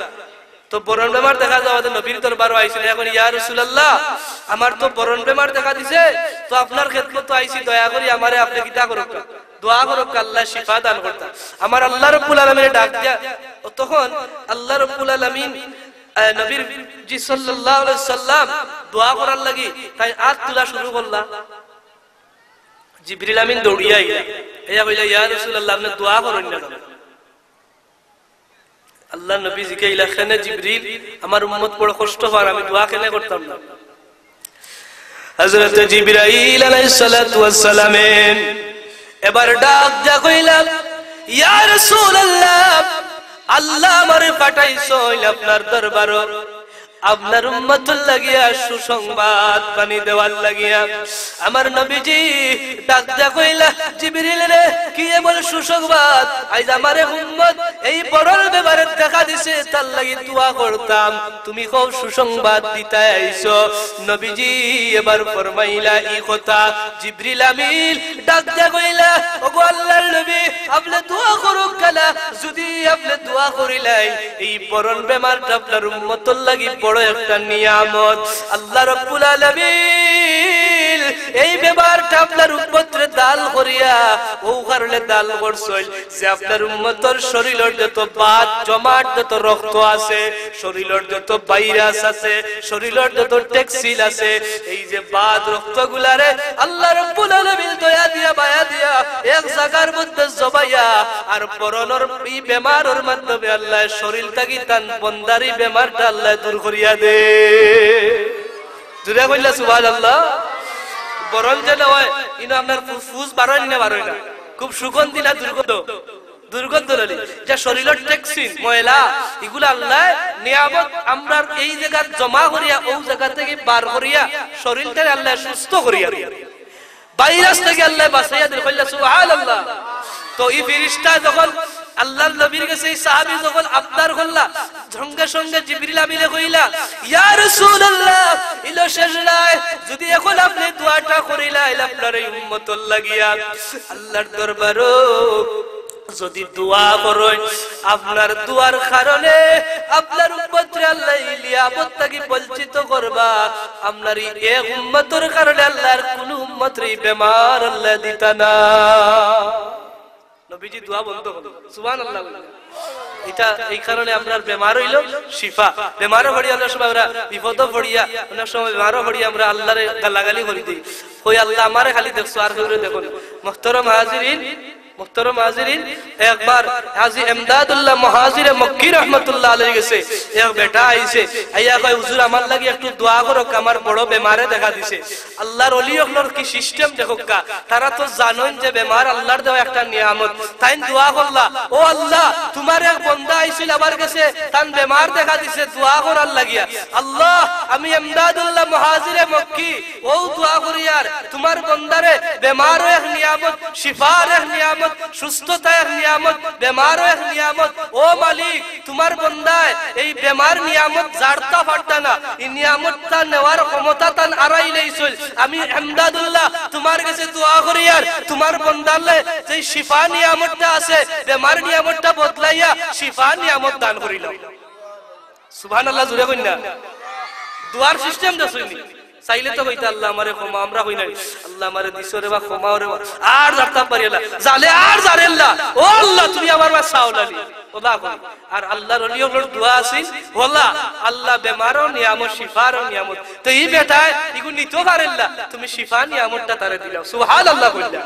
তো বরন বেমার দেখা যাওয়াতে নবীর দরবারো আইছইন, কইন, "ইয়া রাসূলুল্লাহ, আমার তো বরন বেমার দেখা দিছে, তো আপনার খেদমতো আইছি, দয়া করি আমারে আপনে কিতা করউক্কা, দোয়া করউক্কা, আল্লায় শিফা দান করতা।" আমার আল্লাহ রাব্বুল আলামিনে ডাক দিয়া, ও তখন আল্লাহ রাব্বুল আলামিন, আহ, নবীজি সাল্লাল্লাহু আলাইহি সাল্লাম দোয়া করার লাগি তাইন আত তুলা শুরু করলা। জিবরিল আমিন দৌড়িয়া আইলা, আইয়া কইলা, "ইয়া রাসূলুল্লাহ, আপনে দোয়া করইন না কেনে?" আল্লাহর নবী জিকাইলা, "কেনে জিবরিল, আমার উম্মত বড় কষ্ট পার, আমি দোয়া কেনে করতাম না?" হযরতে জিবরাইল আলাইহিস সালাতু ওয়াস সালামে এবার ডাক দিয়া কইলা, "ইয়া রাসূলুল্লাহ, আল্লাহ আমারে পাঠাইছইন আপনার দরবারো আপনার উম্মতর লাগিয়া সুসংবাদ বানি দেওয়ার লাগিয়া।" আমার নবীজি ডাক দিয়া কইলা, "জিবরিল রে, কি এমন সুসংবাদ? আইজ আমার এক উম্মত এই বড়র বেমারে দেখা দিছে, তার লাগি দোয়া করতাম, তুমি কও সুসংবাদ দিতায় আইছো।" নবীজি এবার ফরমাইলা ই কথা। জিবরিল আমিন ডাক দিয়া কইলা, "ওগো আল্লাহর নবী, আপনে দোয়া করউক্কা না, যুদি আপনে দোয়া করিলাইন, এই বড়র বেমারটা আপনার উম্মতর লাগি বড় একটা নিয়ামত। আল্লাহ রাব্বুল আলামিন এই বেমারটা আপনার উম্মতরে দান করিয়া, অউ কারণে দান করছইন যে আপনার উম্মতর শরীলর যত বাত জমাট, যত রক্ত আছে, শরীলর যত ভাইরাস আছে, শরীলর যত টক্সিন আছে, এই যে বাত রক্তগুলারে আল্লাহ রাব্বুল আলামিন দয়া দিয়া মায়া দিয়া এক জাগার মধ্যে জমাইয়া, আর বড়র ই বেমারর মাধ্যমে আল্লাহ শরীল থাকি তান বন্দার ই বেমারটা আল্লাহ দূর করিয়া দে।" জুরে কইলা সুবহানাল্লাহ। বড় যে না অয়, ইনো আপনার ফু-, ফুস বারয় না, বারয় না, খুব সুগন্ধি না দুর্গন্ধ? দুর্গন্ধ ললি, যে শরীলর টক্সিন, ময়লা, ইগুলা আল্লাহ নিয়ামত আমরার এই জাগাত জমা করিয়া, অউ জাগা থাকি বার করিয়া, শরীলটারে আল্লাহ সুস্থ করিয়া দিয়া, ভাইরাস থাকি আল্লাহ বাঁচাইয়া দিল। কইলা সুবহানাল্লাহ। তো ই ফিরিস্তা যখন আল্লাহর নবীর গেছে, ই সাহাবী যখন আবদার করলা, সঙ্গে সঙ্গে জিবরিল আমিনে কইলা, "ইয়া রাসূলুল্লাহ, ইলো শেষ নায়, যুদি এখন আপনে দোয়াটা করিলাইন আপনার এই উম্মতর লাগিয়া, আল্লাহর দরবারো যুদি দোয়া করইন, আপনার দোয়ার কারণে আপনার উম্মতরে আল্লাহ ই নিয়ামত থাকি বঞ্চিত করবা, আপনার ই এক উম্মতর কারণে আল্লাহর কুনু উম্মতরে ই বেমার আল্লাহ দিতা না।" নবীজি দোয়া বন্ধ করইন। সুবহানাল্লাহ বলইন। ইটা এই কারণে আমরার বেমার অইলো শিফা। বেমারো পড়িয়া অনেক সময় আমরা বিপদো পড়িয়া, অনেক সময় বেমারো পড়িয়া আমরা আল্লাহরে গালাগালি করি দেই। কই, "আল্লাহ, আমারে খালি দেখছো, আর কেউরে দেখো না।" মুহতারাম হাজিরিন, মুহতারাম হাজিরিন, একবার হাজী এমদাদুল্লাহ মুহাজিরে মক্কি রহমতুল্লাহ আলাইহির গেছে এক বেটা আইছে, আইয়া কয়, "হুজুর, আমার লাগি একটু দোয়া করউক্কা, আমার বড় বেমারে দেখা দিছে।" আল্লাহর অলি অকলর কি system দেখউক্কা, তারা তো জানইন যে বেমার আল্লাহর দেওয়া একটা নিয়ামত। তাইন দোয়া করলা, "ও আল্লাহ, তুমার এক বন্দা আইছিল আমার গেছে, তান বেমার দেখা দিছে, দোয়া করার লাগিয়া। আল্লাহ, আমি এমদাদুল্লাহ মুহাজিরে মক্কি, অউ দোয়া করিয়ার, তুমার বন্দারে বেমারও এক নিয়ামত, শিফার এক নিয়ামত, সুস্থতা এক নিয়ামত, বেমারও এক নিয়ামত। ও মালিক, তুমার বন্দায় এই বেমার নিয়ামত জারতা পারতা না, ই নিয়ামতটা নেওয়ার ক্ষমতা তান আরাইলাইছইন। আমি এমদাদুল্লাহ তুমার গেছে দোয়া করিয়ার, তুমার বন্দারলে যেই শিফা নিয়ামতটা আছে, বেমার নিয়ামতটা বদলাইয়া শিফা নিয়ামত দান করিলাও।" সুবহানাল্লাহ, জুরে কইন না। দোয়ার system দেখছইন নি? চাইলে তো কইতা, "আল্লাহ আমারে ক্ষমা", আমরা কই না নি? "আল্লাহ আমারে দিছো রে বা, ক্ষমা রে বা, আর জারতাম পারি না, জালে আর জারের না, ও আল্লাহ তুমি আমার বায় চাও না নি।" ওলা কই। আর আল্লাহর অলি অকলর দোয়া আছিল, ওলা, আল্লাহ বেমারও নিয়ামত, শিফারও নিয়ামত। তো ই বেটায় ইগু নিতো পারের না, তুমি শিফা নিয়ামতটা তারে দিলাও। সুবহানাল্লাহ কইলা।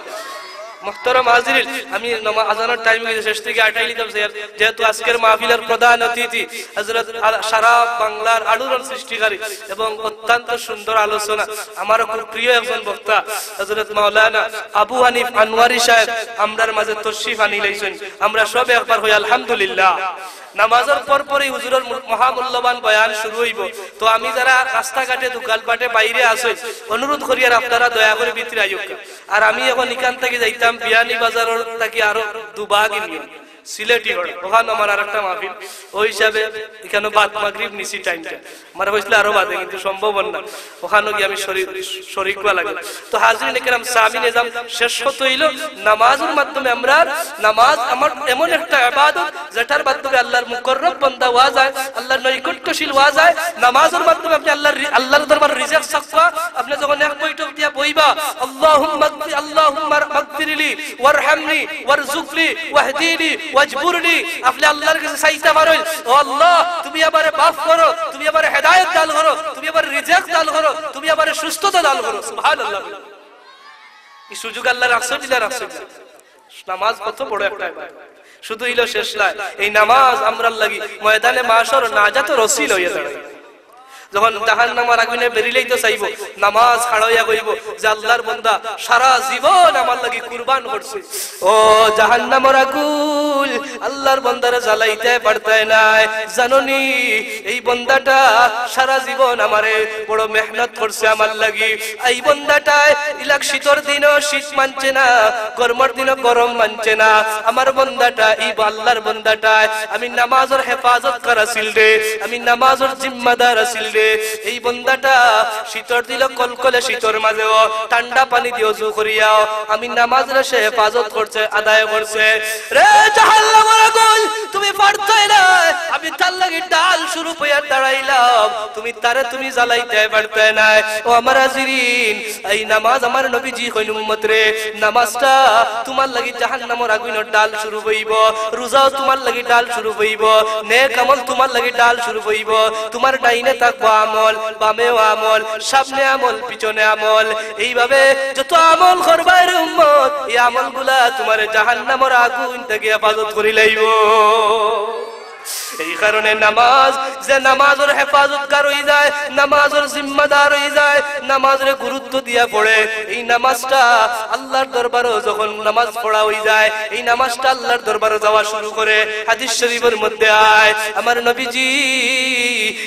মুহতারাম হাজিরিন, আমি নমা-, আজানর time অই গেছে, শেষ থাকি আটাই নিতাম স্যার, যেহেতু আজকের মাহফিলর প্রধান অতিথি হযরত আল-, সারা বাংলার আলোড়ন সৃষ্টিকারী এবং অত্যন্ত সুন্দর আলোচনা, আমারও খুব প্রিয় একজন বক্তা হযরত মাওলানা আবু হানিফ আনোয়ারি সাহেব আমরার মাঝে তশরিফ আনিলাইছইন। আমরা সবে একবার কই আলহামদুলিল্লাহ। নামাজর পর পরই হুজুরর মু-, মহামূল্যবান বয়ান শুরু অইবো। তো আমি যারা রাস্তাঘাটে, দোকানপাটে, বাইরে আছইন, অনুরোধ করিয়ার আপনারা দয়া করি ভিতরে আইউক্কা। আর আমি এখন ইখান থাকি যাইতাম বিয়ানীবাজারর থাকি আরো দুবাগ ইউনিয়ন, সিলেটি হড়, ওখানো আমার আরেকটা মাহফিল। অউ হিসাবে ইখানো বাদ মাগরিব নিছি timeটা। আমারে কইছলা আরো বাদে, কিন্তু সম্ভব অর না। ওখানো গিয়া আমি শরিক, শরিক অওয়া লাগে। তো হাজিরিন কেরাম, সামিন এজাম, শেষ কথা অইলো, নামাজর মাধ্যমে আমরার, নামাজ আমার এমন একটা ইবাদত, যেটার মাধ্যমে আল্লাহর মুকররব বান্দা অওয়া যায়, আল্লাহর নৈকট্যশীল অওয়া যায়। নামাজর মাধ্যমে আপনে আল্লাহর রি-, আল্লাহর দরবারো রিজিক চাইবা। আপনে যখন এক বৈঠক দিয়া বইবা, "আল্লাহুম্মা, আল্লাহুম্মা মাগফিরলি ওয়ারহামনি ওয়ারজুকনি ওয়াহদিনি ওয়াজবুরনি।" আপনে আল্লাহর গেছে চাইতা পারইন, "ও আল্লাহ, তুমি আমারে মাফ করো, তুমি আমারে হেদায়েত দান করো, তুমি আমারে রিজিক দান করো, তুমি আমারে সুস্থতা দান করো।" সুবহানাল্লাহ। ই সুযোগ আল্লাহ রাখছইন না, রাখছইন না। নামাজ কত বড় একটা ইবাদত। শুধু ইলা শেষ নায়, এই নামাজ আমরার লাগি ময়দানে মাশর নাজাতর উসিলা অইয়া দাঁড়ায়। যখন জাহান্নামর আগুনে বেরিলাইতো চাইবো, নামাজ খাড়া অইয়া কইবো যে, "আল্লাহর বন্দা সারা জীবন আমার লাগি কুরবান করছে।" ও জাহান্নামর আগুন, আল্লাহর বন্দারে জ্বালাইতে পারতায় নায়। জানোনি, এই বন্দাটা সারা জীবন আমারে বড় মেহনত করছে আমার লাগি। এই বন্দাটায় ইলাক শীতর দিনও শীত মানছে না, গরমর দিনও গরম মানছে না। আমার বন্দাটা, এই আল্লাহর বন্দাটায় আমি নামাজর হেফাজতকার আছিল রে, আমি নামাজর জিম্মাদার আছিল রে। এই বন্দাটা শীতর দিনও কলকলে শীতর মাঝেও ঠান্ডা পানি দিয়া অজু করিয়াও আমি নামাজরে সে হেফাজত করছে, আদায় করছে। রে জাহান্নামর আগুন, তুমি পারতায় না, আমি তার লাগি ঢাল স্বরূপ অইয়া দাঁড়াইলাম, তুমি তারে তুমি জ্বালাইতে পারতায় নায়। ও আমার হাজিরিন, এই নামাজ আমার নবীজি কইন, উম্মত রে, নামাজটা তুমার লাগি জাহান্নামর আগুনর ঢাল স্বরূপ অইবো, রোজাও তুমার লাগি ঢাল স্বরূপ অইবো, নেক আমল তুমার লাগি ঢাল স্বরূপ অইবো। তুমার ডাইনে থাকবো আমল, বামেও আমল, সামনে আমল, পিছনে আমল। এইভাবে যত আমল করবায় রে উম্মত, এই আমলগুলা তুমারে জাহান্নামর আগুন থাকি হেফাজত করি লাইবো। এই কারণে নামাজ, যে নামাজর হেফাজতকার অই যায়, নামাজর জিম্মাদার অই যায়, নামাজরে গুরুত্ব দিয়া পড়ে, এই নামাজটা আল্লাহর দরবারও যখন নামাজ পড়া অই যায়, এই নামাজটা আল্লাহর দরবারও যাওয়া শুরু করে। হাদিস শরীফর মধ্যে আয়, আমার নবীজি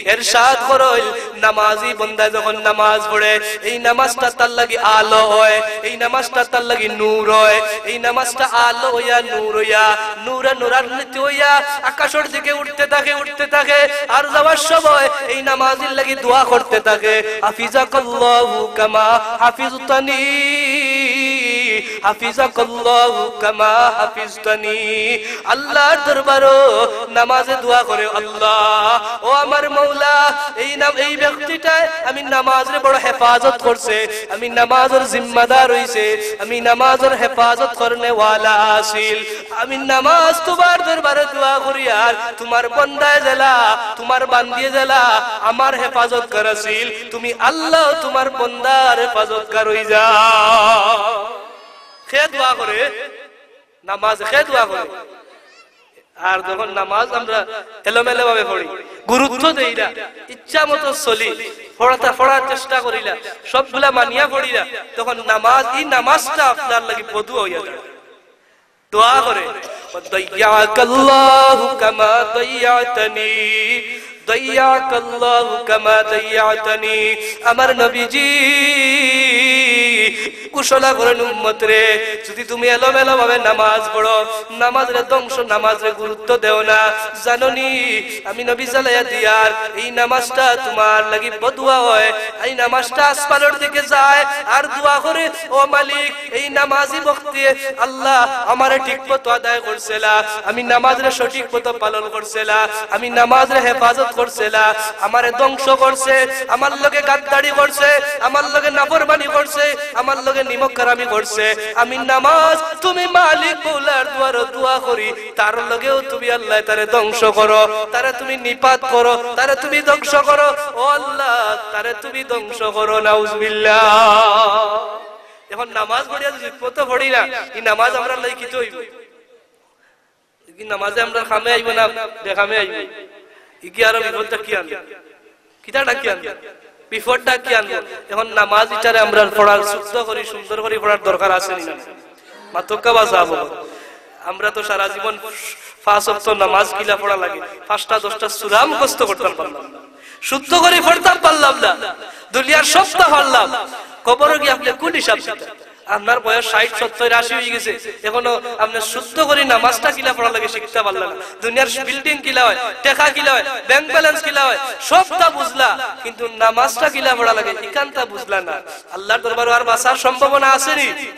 এরশাদ করইল, নামাজি বন্দা যখন নামাজ পড়ে, এই নামাজটা তার লাগি আলো অয়, এই নামাজটা তার লাগি নূর অয়, এই নামাজটা আলো অইয়া, নূর অইয়া, নূরে নূরান্বিত অইয়া আকাশর দিকে উঠতে থাকে, উঠতে থাকে। আর যাওয়ার সময় এই নামাজির লাগি দোয়া করতে থাকে, "হাফিজাকাল্লাহু কামা হাফিজতানি, হাফিজাকাল্লাহু কামা হাফিজতানি।" আল্লাহর দরবারও নামাজে দোয়া করে, "আল্লাহ, ও আমার মৌলা, এই নাম, এই ব্যক্তিটায় আমি নামাজরে বড় হেফাজত করছে, আমি নামাজর জিম্মাদার অইছে, আমি নামাজর হেফাজত করনেওয়ালা আছিল। আমি নামাজ তুমার দরবারো দোয়া করিয়ার তুমার বন্দায় যেলা, তুমার বান্দিয়ে যেলা আমার হেফাজতকার আছিল, তুমি আল্লাহ তুমার বন্দার হেফাজতকার অই যাও।" কে দোয়া করে? নামাজে কে দোয়া করে? আর যখন নামাজ আমরা এলোমেলো ভাবে পড়ি, গুরুত্ব দেই না, ইচ্ছা মতো চলি, পড়াটা পড়ার চেষ্টা করি না, সবগুলা মানিয়া পড়ি না, তখন নামাজ, এই নামাজটা আপনার লাগি বদুয়া অইয়া যায়। দোয়া করে, "দাইয়াকাল্লাহু কামা দাইয়াতানি, দাইয়াকাল্লাহু কামা দাইয়াতানি।" আমার নবীজি ঘোষণা করেন, উম্মত রে, যদি তুমি এলোমেলো ভাবে নামাজ পড়ো, নামাজরে ধ্বংস, নামাজরে গুরুত্ব দেও না, জানো নি, আমি নবী জ্বালাইয়া দিয়ার, এই নামাজটা তুমার লাগি বদুয়া অয়। এই নামাজটা আসমানর দিকে যায় আর দোয়া করে, "ও মালিক, এই নামাজি ব্যক্তি আল্লাহ আমারে ঠিক মতো আদায় করছে না, আমি নামাজরে সঠিক মতো পালন করছে না, আমি নামাজরে হেফাজত করছে না, আমারে ধ্বংস করছে, আমার লগে গাদ্দারি করছে, আমার লগে নাফরমানি করছে, আমার লগে নিমক হারামি করছে। আমি নামাজ, তুমি মালিক মৌলার দুয়ারো দোয়া করি, তার লগেও তুমি আল্লাহ তারে ধ্বংস করো, তারে তুমি নিপাত করো, তারে তুমি ধ্বংস করো। ও আল্লাহ, তারে তুমি ধ্বংস করো।" নাউজুবিল্লাহ। এখন নামাজ পড়িয়া যদি ঠিক মতো পড়ি না, এই নামাজ আমরার লাগি কিতা অইবো? ই নামাজে আমরার কামে আইবো না বেকামে আইবো? ই কি আরো বিপদ ডাকিয়া আনবো? কিতা ডাকিয়া আনবো? বিপদ ডাকিয়া আনবো। এখন নামাজ ইটারে আমরার পড়ার, শুদ্ধ করি, সুন্দর করি পড়ার দরকার আছে নি না? মাতউক্কা বা সাব অকল। আমরা তো সারা জীবন পাঁচ ওয়াক্ত নামাজ কিলা পড়া লাগে, পাঁচটা দশটা সূরা মুখস্থ করতাম পারলাম না, শুদ্ধ করি পড়তাম পারলাম না, দুনিয়ার সবটা পারলাম, কবরো গিয়া আপনে কুন হিসাব দিতা? আপনার বয়স ষাইট, সত্তইর, আশি অইগেছে, এখনো আপনে শুদ্ধ করি নামাজটা কিলা পড়া লাগে শিখতা পারলা না। দুনিয়ার building কিলা অয়, টেকা কিলা অয়, bank balance কিলা অয়, সবটা বুঝলা, কিন্তু নামাজটা কিলা পড়া লাগে ইখানটা বুঝলা না। আল্লাহর দরবারো আর বাঁচার সম্ভাবনা আছে নি?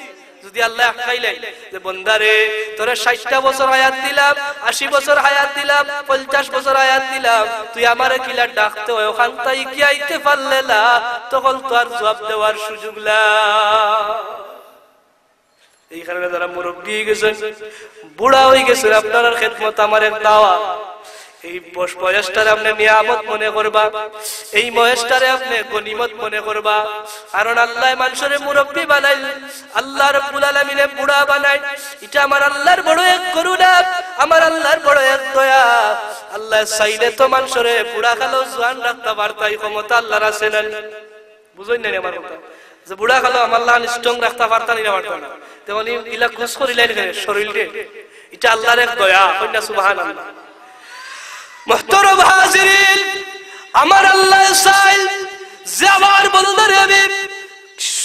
যদি আল্লায় আটকাইলে যে, "বন্দারে, তোরে ষাইটটা বছর হায়াত দিলাম, আশি বছর হায়াত দিলাম, পঞ্চাশ বছর হায়াত দিলাম, তুই আমারে কিলা ডাকতে অয়, অখানতা ইকি আইতে পারলে না, তখন তো আর জুয়াব দেওয়ার সুযোগ না।" এই কারণে যারা মুরব্বি অইগেছইন, বুড়া অইগেছইন, আপনারার খেদমত আমার এক দাওয়াত। এই বস-, বয়সটারে আপনে নিয়ামত মনে করবা, এই বয়সটারে আপনে গনিমত মনে করবা। কারণ আল্লায় মানষরে মুরব্বি বানাইল, আল্লাহ রব্বুল আলামিনে বুড়া বানাইল। ইটা আমার আল্লাহর বড় এক করুণা, আমার আল্লাহর বড় এক দয়া। আল্লায় চাইলে তো মানষরে বুড়া কালো জোয়ান রাখতা পারতা, ই ক্ষমতা আল্লাহর আছে না নি? বুঝইন না নি আমার কথা? যে বুড়া কালো আমার লাখান strong রাখতা পারতা নি না পারতা না? তেমনি ইলা খুশ করিলাইন কেনে শরীলরে? ইটা আল্লাহর এক দয়া, কইন না সুবহানাল্লাহ। মুহতারাম হাজিরিন, আমার আল্লায় চাইল যে আমার বন্দারে আমি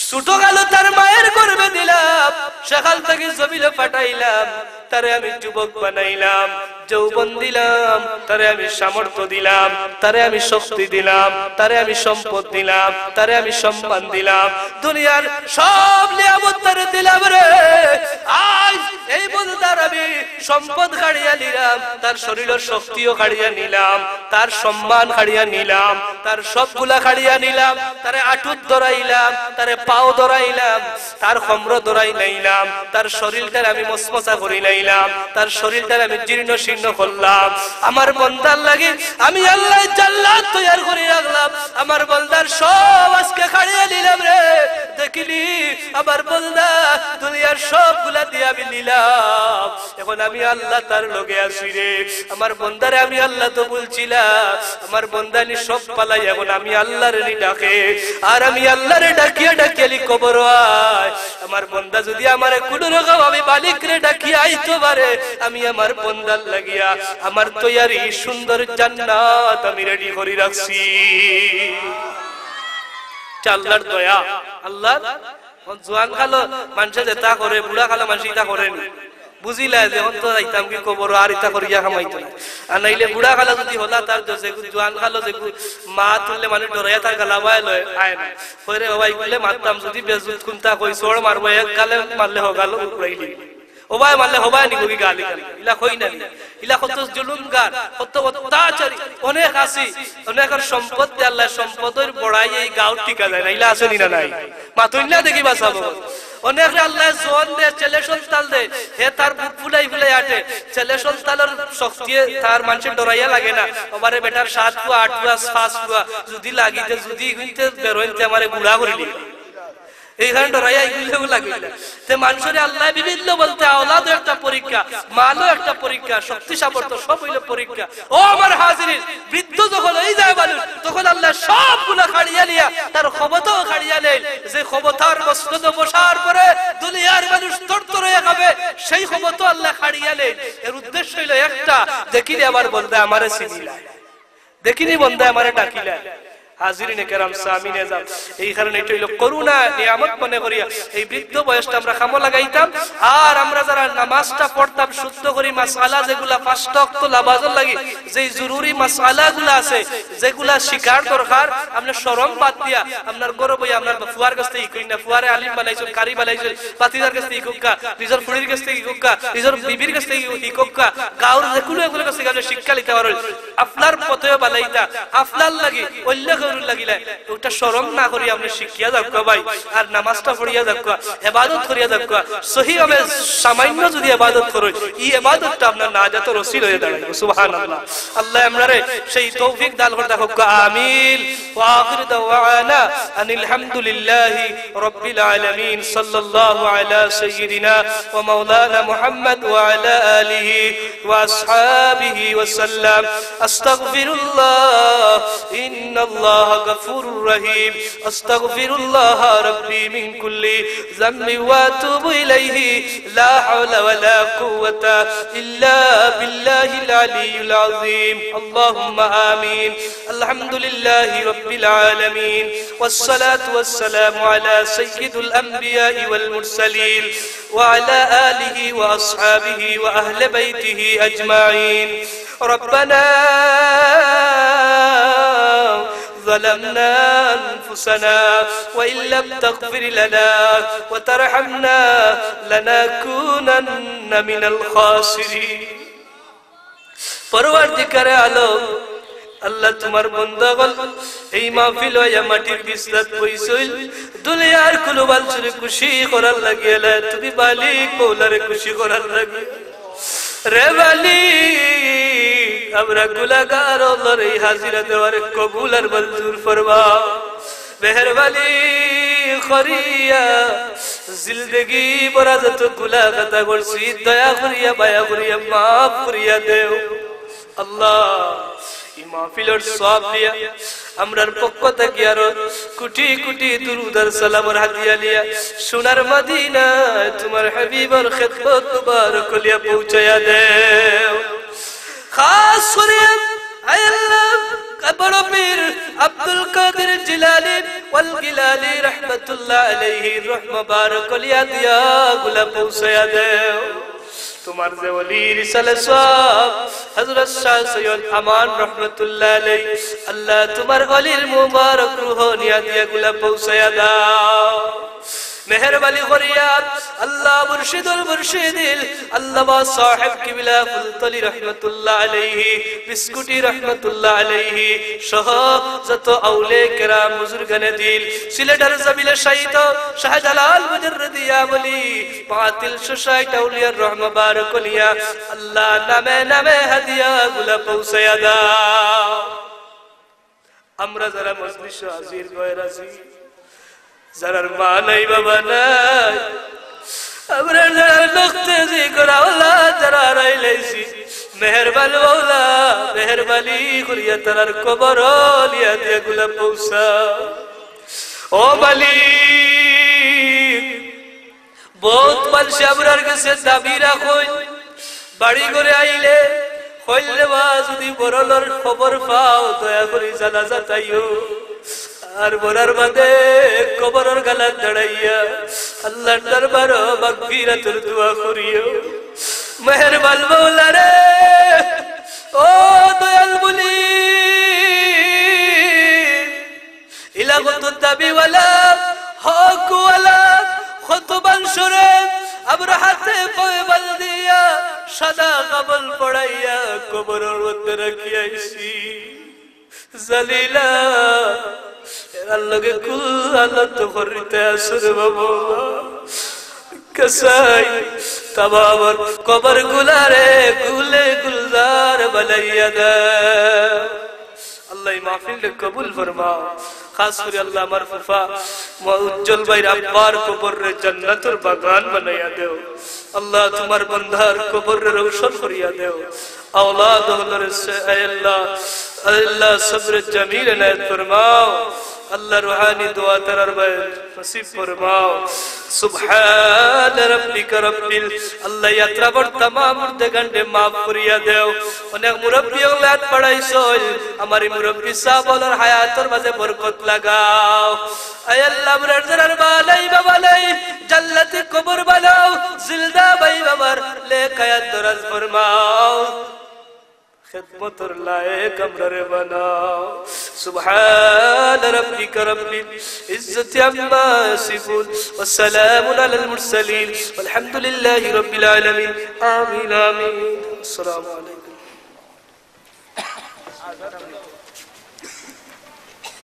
ছোট কালো তার মায়ের গর্ভে দিলাম, সেখান থাকি জমিনে পাঠাইলাম, তারে আমি যুবক বানাইলাম, যৌবন দিলাম, তারে আমি সামর্থ্য দিলাম, তারে আমি শক্তি দিলাম, তারে আমি সম্পদ দিলাম, তারে আমি সম্মান দিলাম, দুনিয়ার সব নিয়ামত তারে দিলাম রে। আইজ এই বন্দার আমি সম্পদ কাড়িয়া নিলাম, তার শরীলর শক্তিও কাড়িয়া নিলাম, তার সম্মান কাড়িয়া নিলাম, তার সবগুলা কাড়িয়া নিলাম, তারে আটুত ধরাইলাম, তারে পাও ধরাইলাম, তার কমরো ধরাই লাইলাম, তার শরীলটারে আমি মচমচা করি লাইলাম, তার শরীলটারে আমি জীর্ণ শীর্ণ করলাম। আমার বন্দার লাগি আমি আল্লায় জান্নাত তৈয়ার করি রাখলাম। আমার বন্দার সব আজকে কাড়িয়া নিলাম রে। দেখিলি, আমার বন্দা দুনিয়ার সবগুলা দিয়া আমি নিলাম। এখন আমি আল্লাহ তার লগে আছি রে। আমার বন্দারে আমি আল্লাহ তো বলছিলাম, আমার বন্দা নি সব ফালাই, এখন আমি আল্লাহরে নি ডাকে, আর আমি আল্লাহরে ডাকিয়া ডাকিয়া নি কবর আয়। আমার বন্দা যদি আমারে কোনো রকম আমি মালিকরে ডাকিয়া আইতো পারে, আমি আমার বন্দার লাগিয়া আমার তৈয়ারি সুন্দর জান্নাত আমি রেডি করি রাখছি। ইটা আল্লাহর দয়া, আল্লাহর এখন জোয়ান কালো মানষে যেটা করে, বুড়া কালো মানষে ইটা করে নি। বুঝিলা যে এখন তো যাইতাম কি কবর, আর ইটা করিয়া কামাইতো না। আর নাইলে বুড়া কালো যদি হলা তার যে, যে জোয়ান কালো যে মা তুললে মানুষ ডরাইয়া তার গালাবায় লয়, আয় না। কইরে বাবা, ইগুলে মারতাম, যদি বেজুত কুন্তা কই, চড় মারবো, এক গালে মারলে হ গাল উড়াইলি। ওবায় মারলে হবায় নি করি গালি গালি। ইলা কই না নি? ইলা কত জুলুমগার, কত অত্যাচারী, অনেক আছি, অনেকর সম্পদ দে আল্লাহ, সম্পদর বড়াই এই গাঁও টিকা যায় না, ইলা আছে নি না নাই? মাতুন না দেখি বাঁচাবো। অনেকরে আল্লাহ জোয়ান দে, ছেলে সন্তান দে, হে তার বুক ফুলাই ফুলাই আটে, ছেলে সন্তানর শক্তিয়ে তার মানষে ডরাইয়া লাগে না। ওবারে বেটার সাত ফুয়া, আট ফুয়া, পাঁচ ফুয়া, যদি লাগিতে, যদি হইতে বেরোইতে আমারে গুড়া করিলি। এইখান ডরাইয়া ইগুলেও লাগিল না। তে মানষরে আল্লাহ বিভিন্ন বলতে আওলাদও একটা পরীক্ষা, মালও একটা পরীক্ষা, শক্তি সামর্থ্য সব হইল পরীক্ষা। ও আমার হাজিরিন, বৃদ্ধ যখন হয়ে যায় মানুষ, তখন আল্লাহ সবগুলা কাড়িয়া নিয়া তার ক্ষমতাও কাড়িয়া নেয়। যে ক্ষমতার মসনদে বসার পরে দুনিয়ার মানুষ তরতর হয়ে খাবে, সেই ক্ষমতা আল্লাহ কাড়িয়া নেয়। এর উদ্দেশ্য হইল একটা, দেখিলে আমার বন্দা আমারে চিনিলা। দেখিনি বন্দায় আমারে ডাকিলা। হাজিরিনে কেরাম, সামিনে যান, এই কারণে এটা হইল করুণা নিয়ামত মনে করিয়া এই বৃদ্ধ বয়সটা আমরা কামো লাগাইতাম। আর আমরা যারা নামাজটা পড়তাম শুদ্ধ করি, মাসআলা যেগুলা পাঁচটা ওয়াক্ত নামাজর লাগি, যেই জরুরি মাসআলাগুলা আছে, যেগুলা শিকার দরকার, আপনে শরম বাদ দিয়া, আপনার ঘরো বইয়া আপনার ফুয়ার কাছ থেকে হিকইন না, ফুয়ারে আলিম বানাইছইন, কারি বানাইছইন, ভাতিজার কাছ থেকে হিকউক্কা, নিজর ফুড়ির কাছ থেকে হিকউক্কা, নিজর বিবির কাছ থেকে হিকউক্কা, গাঁওর যেকুনু একজনর কাছ থেকে আপনে শিক্ষা নিতা পারইন। আপনার পথেও বানাইতা, আপনার লাগি, অইন্য কেউর লাগি নায়। ওটা শরম না করি আপনে শিখিয়া যাউক্কা ভাই, আর নামাজটা পড়িয়া যাউক্কা, এবাদত করিয়া যাউক্কা, সহিভাবে সামান্য যদি এবাদত করইন, ই এবাদতটা আপনার নাজাতর উসিলা হইয়া দাঁড়াইবো। সুবহানাল্লাহ। আল্লাহ আমরারে সেই তৌফিক দান করতা হউক্কা। আমিন। وآخر دعوانا أن الحمد لله رب العالمين. صلى الله على سيدنا ومولانا محمد وعلى آله وأصحابه وسلم. أستغفر الله، إن الله غفور رحيم. أستغفر الله ربي من كل ذنب وأتوب إليه. لا حول ولا قوة إلا بالله العلي العظيم. اللهم آمين. الحمد لله رب العالمين، والصلاة والسلام على سيد الأنبياء والمرسلين، وعلى آله وأصحابه وأهل بيته أجمعين. ربنا ظلمنا أنفسنا وإن لم تغفر لنا وترحمنا لنكونن من الخاسرين. পরওয়ারদিগারে আলম, আল্লাহ, তুমার বন্দা অকল এই মাহফিলো আইয়া মাটির বিছনাত বইছইন, দুনিয়ার কুনু মানষরে খুশি করার লাগিয়া নায়, তুমি মালিক মওলারে খুশি করার লাগি। রে মালিক, আমরা গুনাগার অকলর এই হাজিরা দেওয়ার কবুল আর মঞ্জুর ফরমাও। মেহেরবানি করিয়া জিন্দেগি ভরা যত গুনা খাতা করছি, দয়া করিয়া, মায়া করিয়া, মাফ করিয়া দেও। আল্লাহ, এই মাহফিলর সওয়াব দিয়া আমরার পক্ষ থাকি আরো কোটি কোটি দুরুদ আর সালামর হাদিয়া নিয়া সোনার মদিনায় তোমার হাবিবর খেদমত মুবারক করিয়া পৌঁছাইয়া দেও। খাস করিয়া, আয় আল্লাহ, বড় পীর আব্দুল কাদের জিলানী ওয়াল গিলানী রহমতুল্লাহ আলাইহির রহ মুবারক করিয়া দিয়া গুলা পৌঁছাইয়া দেও। তোমার যে ওলির ইসালে সওয়াব, হযরত শাহ সৈয়দ আমান রহমতুল্লাহ আলাইহি, আল্লাহ তোমার ওলির মুবারক রুহ নিয়া দিয়া গুলা পৌঁছাইয়া দাও। মেহেরবানি করিয়া আল্লাহ মুর্শিদুল মুর্শিদিন আল্লামা সাহেব কিবলা ফুলতলি রহমতুল্লাহ আলাইহি, বিস্কুটি রহমতুল্লাহ আলাইহি সহ যত আউলে কেরাম বুজুর্গানে দিন সিলেটের জমিনে শায়িত শাহজালাল মুজাররদি আমলি বাতিল সুশাইট আউলিয়ার রহ মুবারক নিয়া আল্লাহ নামে নামে হাদিয়া গুলা পৌঁছাইয়া দাও। আমরা যারা মজলিসে হাজির গয়ের আছি, যারার মা নাই বাবা নাই, আমরা যারা নখতে জিগর আওলাদ যারা হারাইলাইছি, মেহেরবান মওলা, মেহেরবানি করিয়া তারার কবর লিয়া দিয়া গুলা পৌঁছা। ও মালিক, বউত মানষে আমরার গেছে দাবি রাখইন, বাড়ি ঘরে আইলে কইলে, বা যুদি মরণর খবর পাও, দয়া করি জানাজাত আইও। আর মরার বাদে কবরর গালাত দাঁড়াইয়া আল্লাহর দরবারো মাগফিরাতর দোয়া করিও। মেহেরবান মওলা রে, ও দয়াল মুনিব, ইলা কত দাবিওয়ালা, হকওয়ালা, কত মানষরে আমরা হাতে পায়ে বান্ধিয়া, সাদা কাফন পড়াইয়া, কবরর মধ্যে রাখিয়া আইছি। জানি না, এরার লগে কুন হালত করিতে আছরে বাবা। কসাই, তামাম কবর গুলারে গুলে গুলজার বানাইয়া দে। আল্লাহ এই মাহফিলরে কবুল ফরমাও। খাস করি আল্লাহ আমার ফুফা মা উজ্জ্বল ভাইর আব্বার কবররে জান্নাতর বাগান বানাইয়া দেও। আল্লাহ তোমার বান্দার কবররে রওশন করিয়া দেও। আওলাদ অকলরে সে-, আয় আল্লাহ, আয় আল্লাহ সবরে জামিল এনায়েত ফরমাও। আল্লাহ রুহানি দোয়া তারার ভাই নসিব ফরমাও। সুবহান রাব্বিকা রাব্বিল, আল্লাহ ইয়াত্রাবর তামাম মুর্দেগানরে মাফ করিয়া দেও। অনেক মুরব্বি অকলে আত বাড়াইছইন, আমার এই মুরব্বি সাহেব অকলর হায়াতর মাঝে বরকত লাগাও। আয় আল্লাহ, আমরার যারার মা নাই বাবা নাই, জান্নাতি কবর বানাও, জিন্দা ভাই বাবার নেক হায়াত দরাজ ফরমাও। খেদমতর লায়েক আমরারে বানাও। সুবহান রাব্বিকা রাব্বিল ইজ্জতি আম্মা ইয়াসিফুন, ওয়া সালামুন আলাল মুরসালিন, ওয়ালহামদুলিল্লাহি রাব্বিল আলামিন। আমিন, আমিন। আসসালামু আলাইকুম।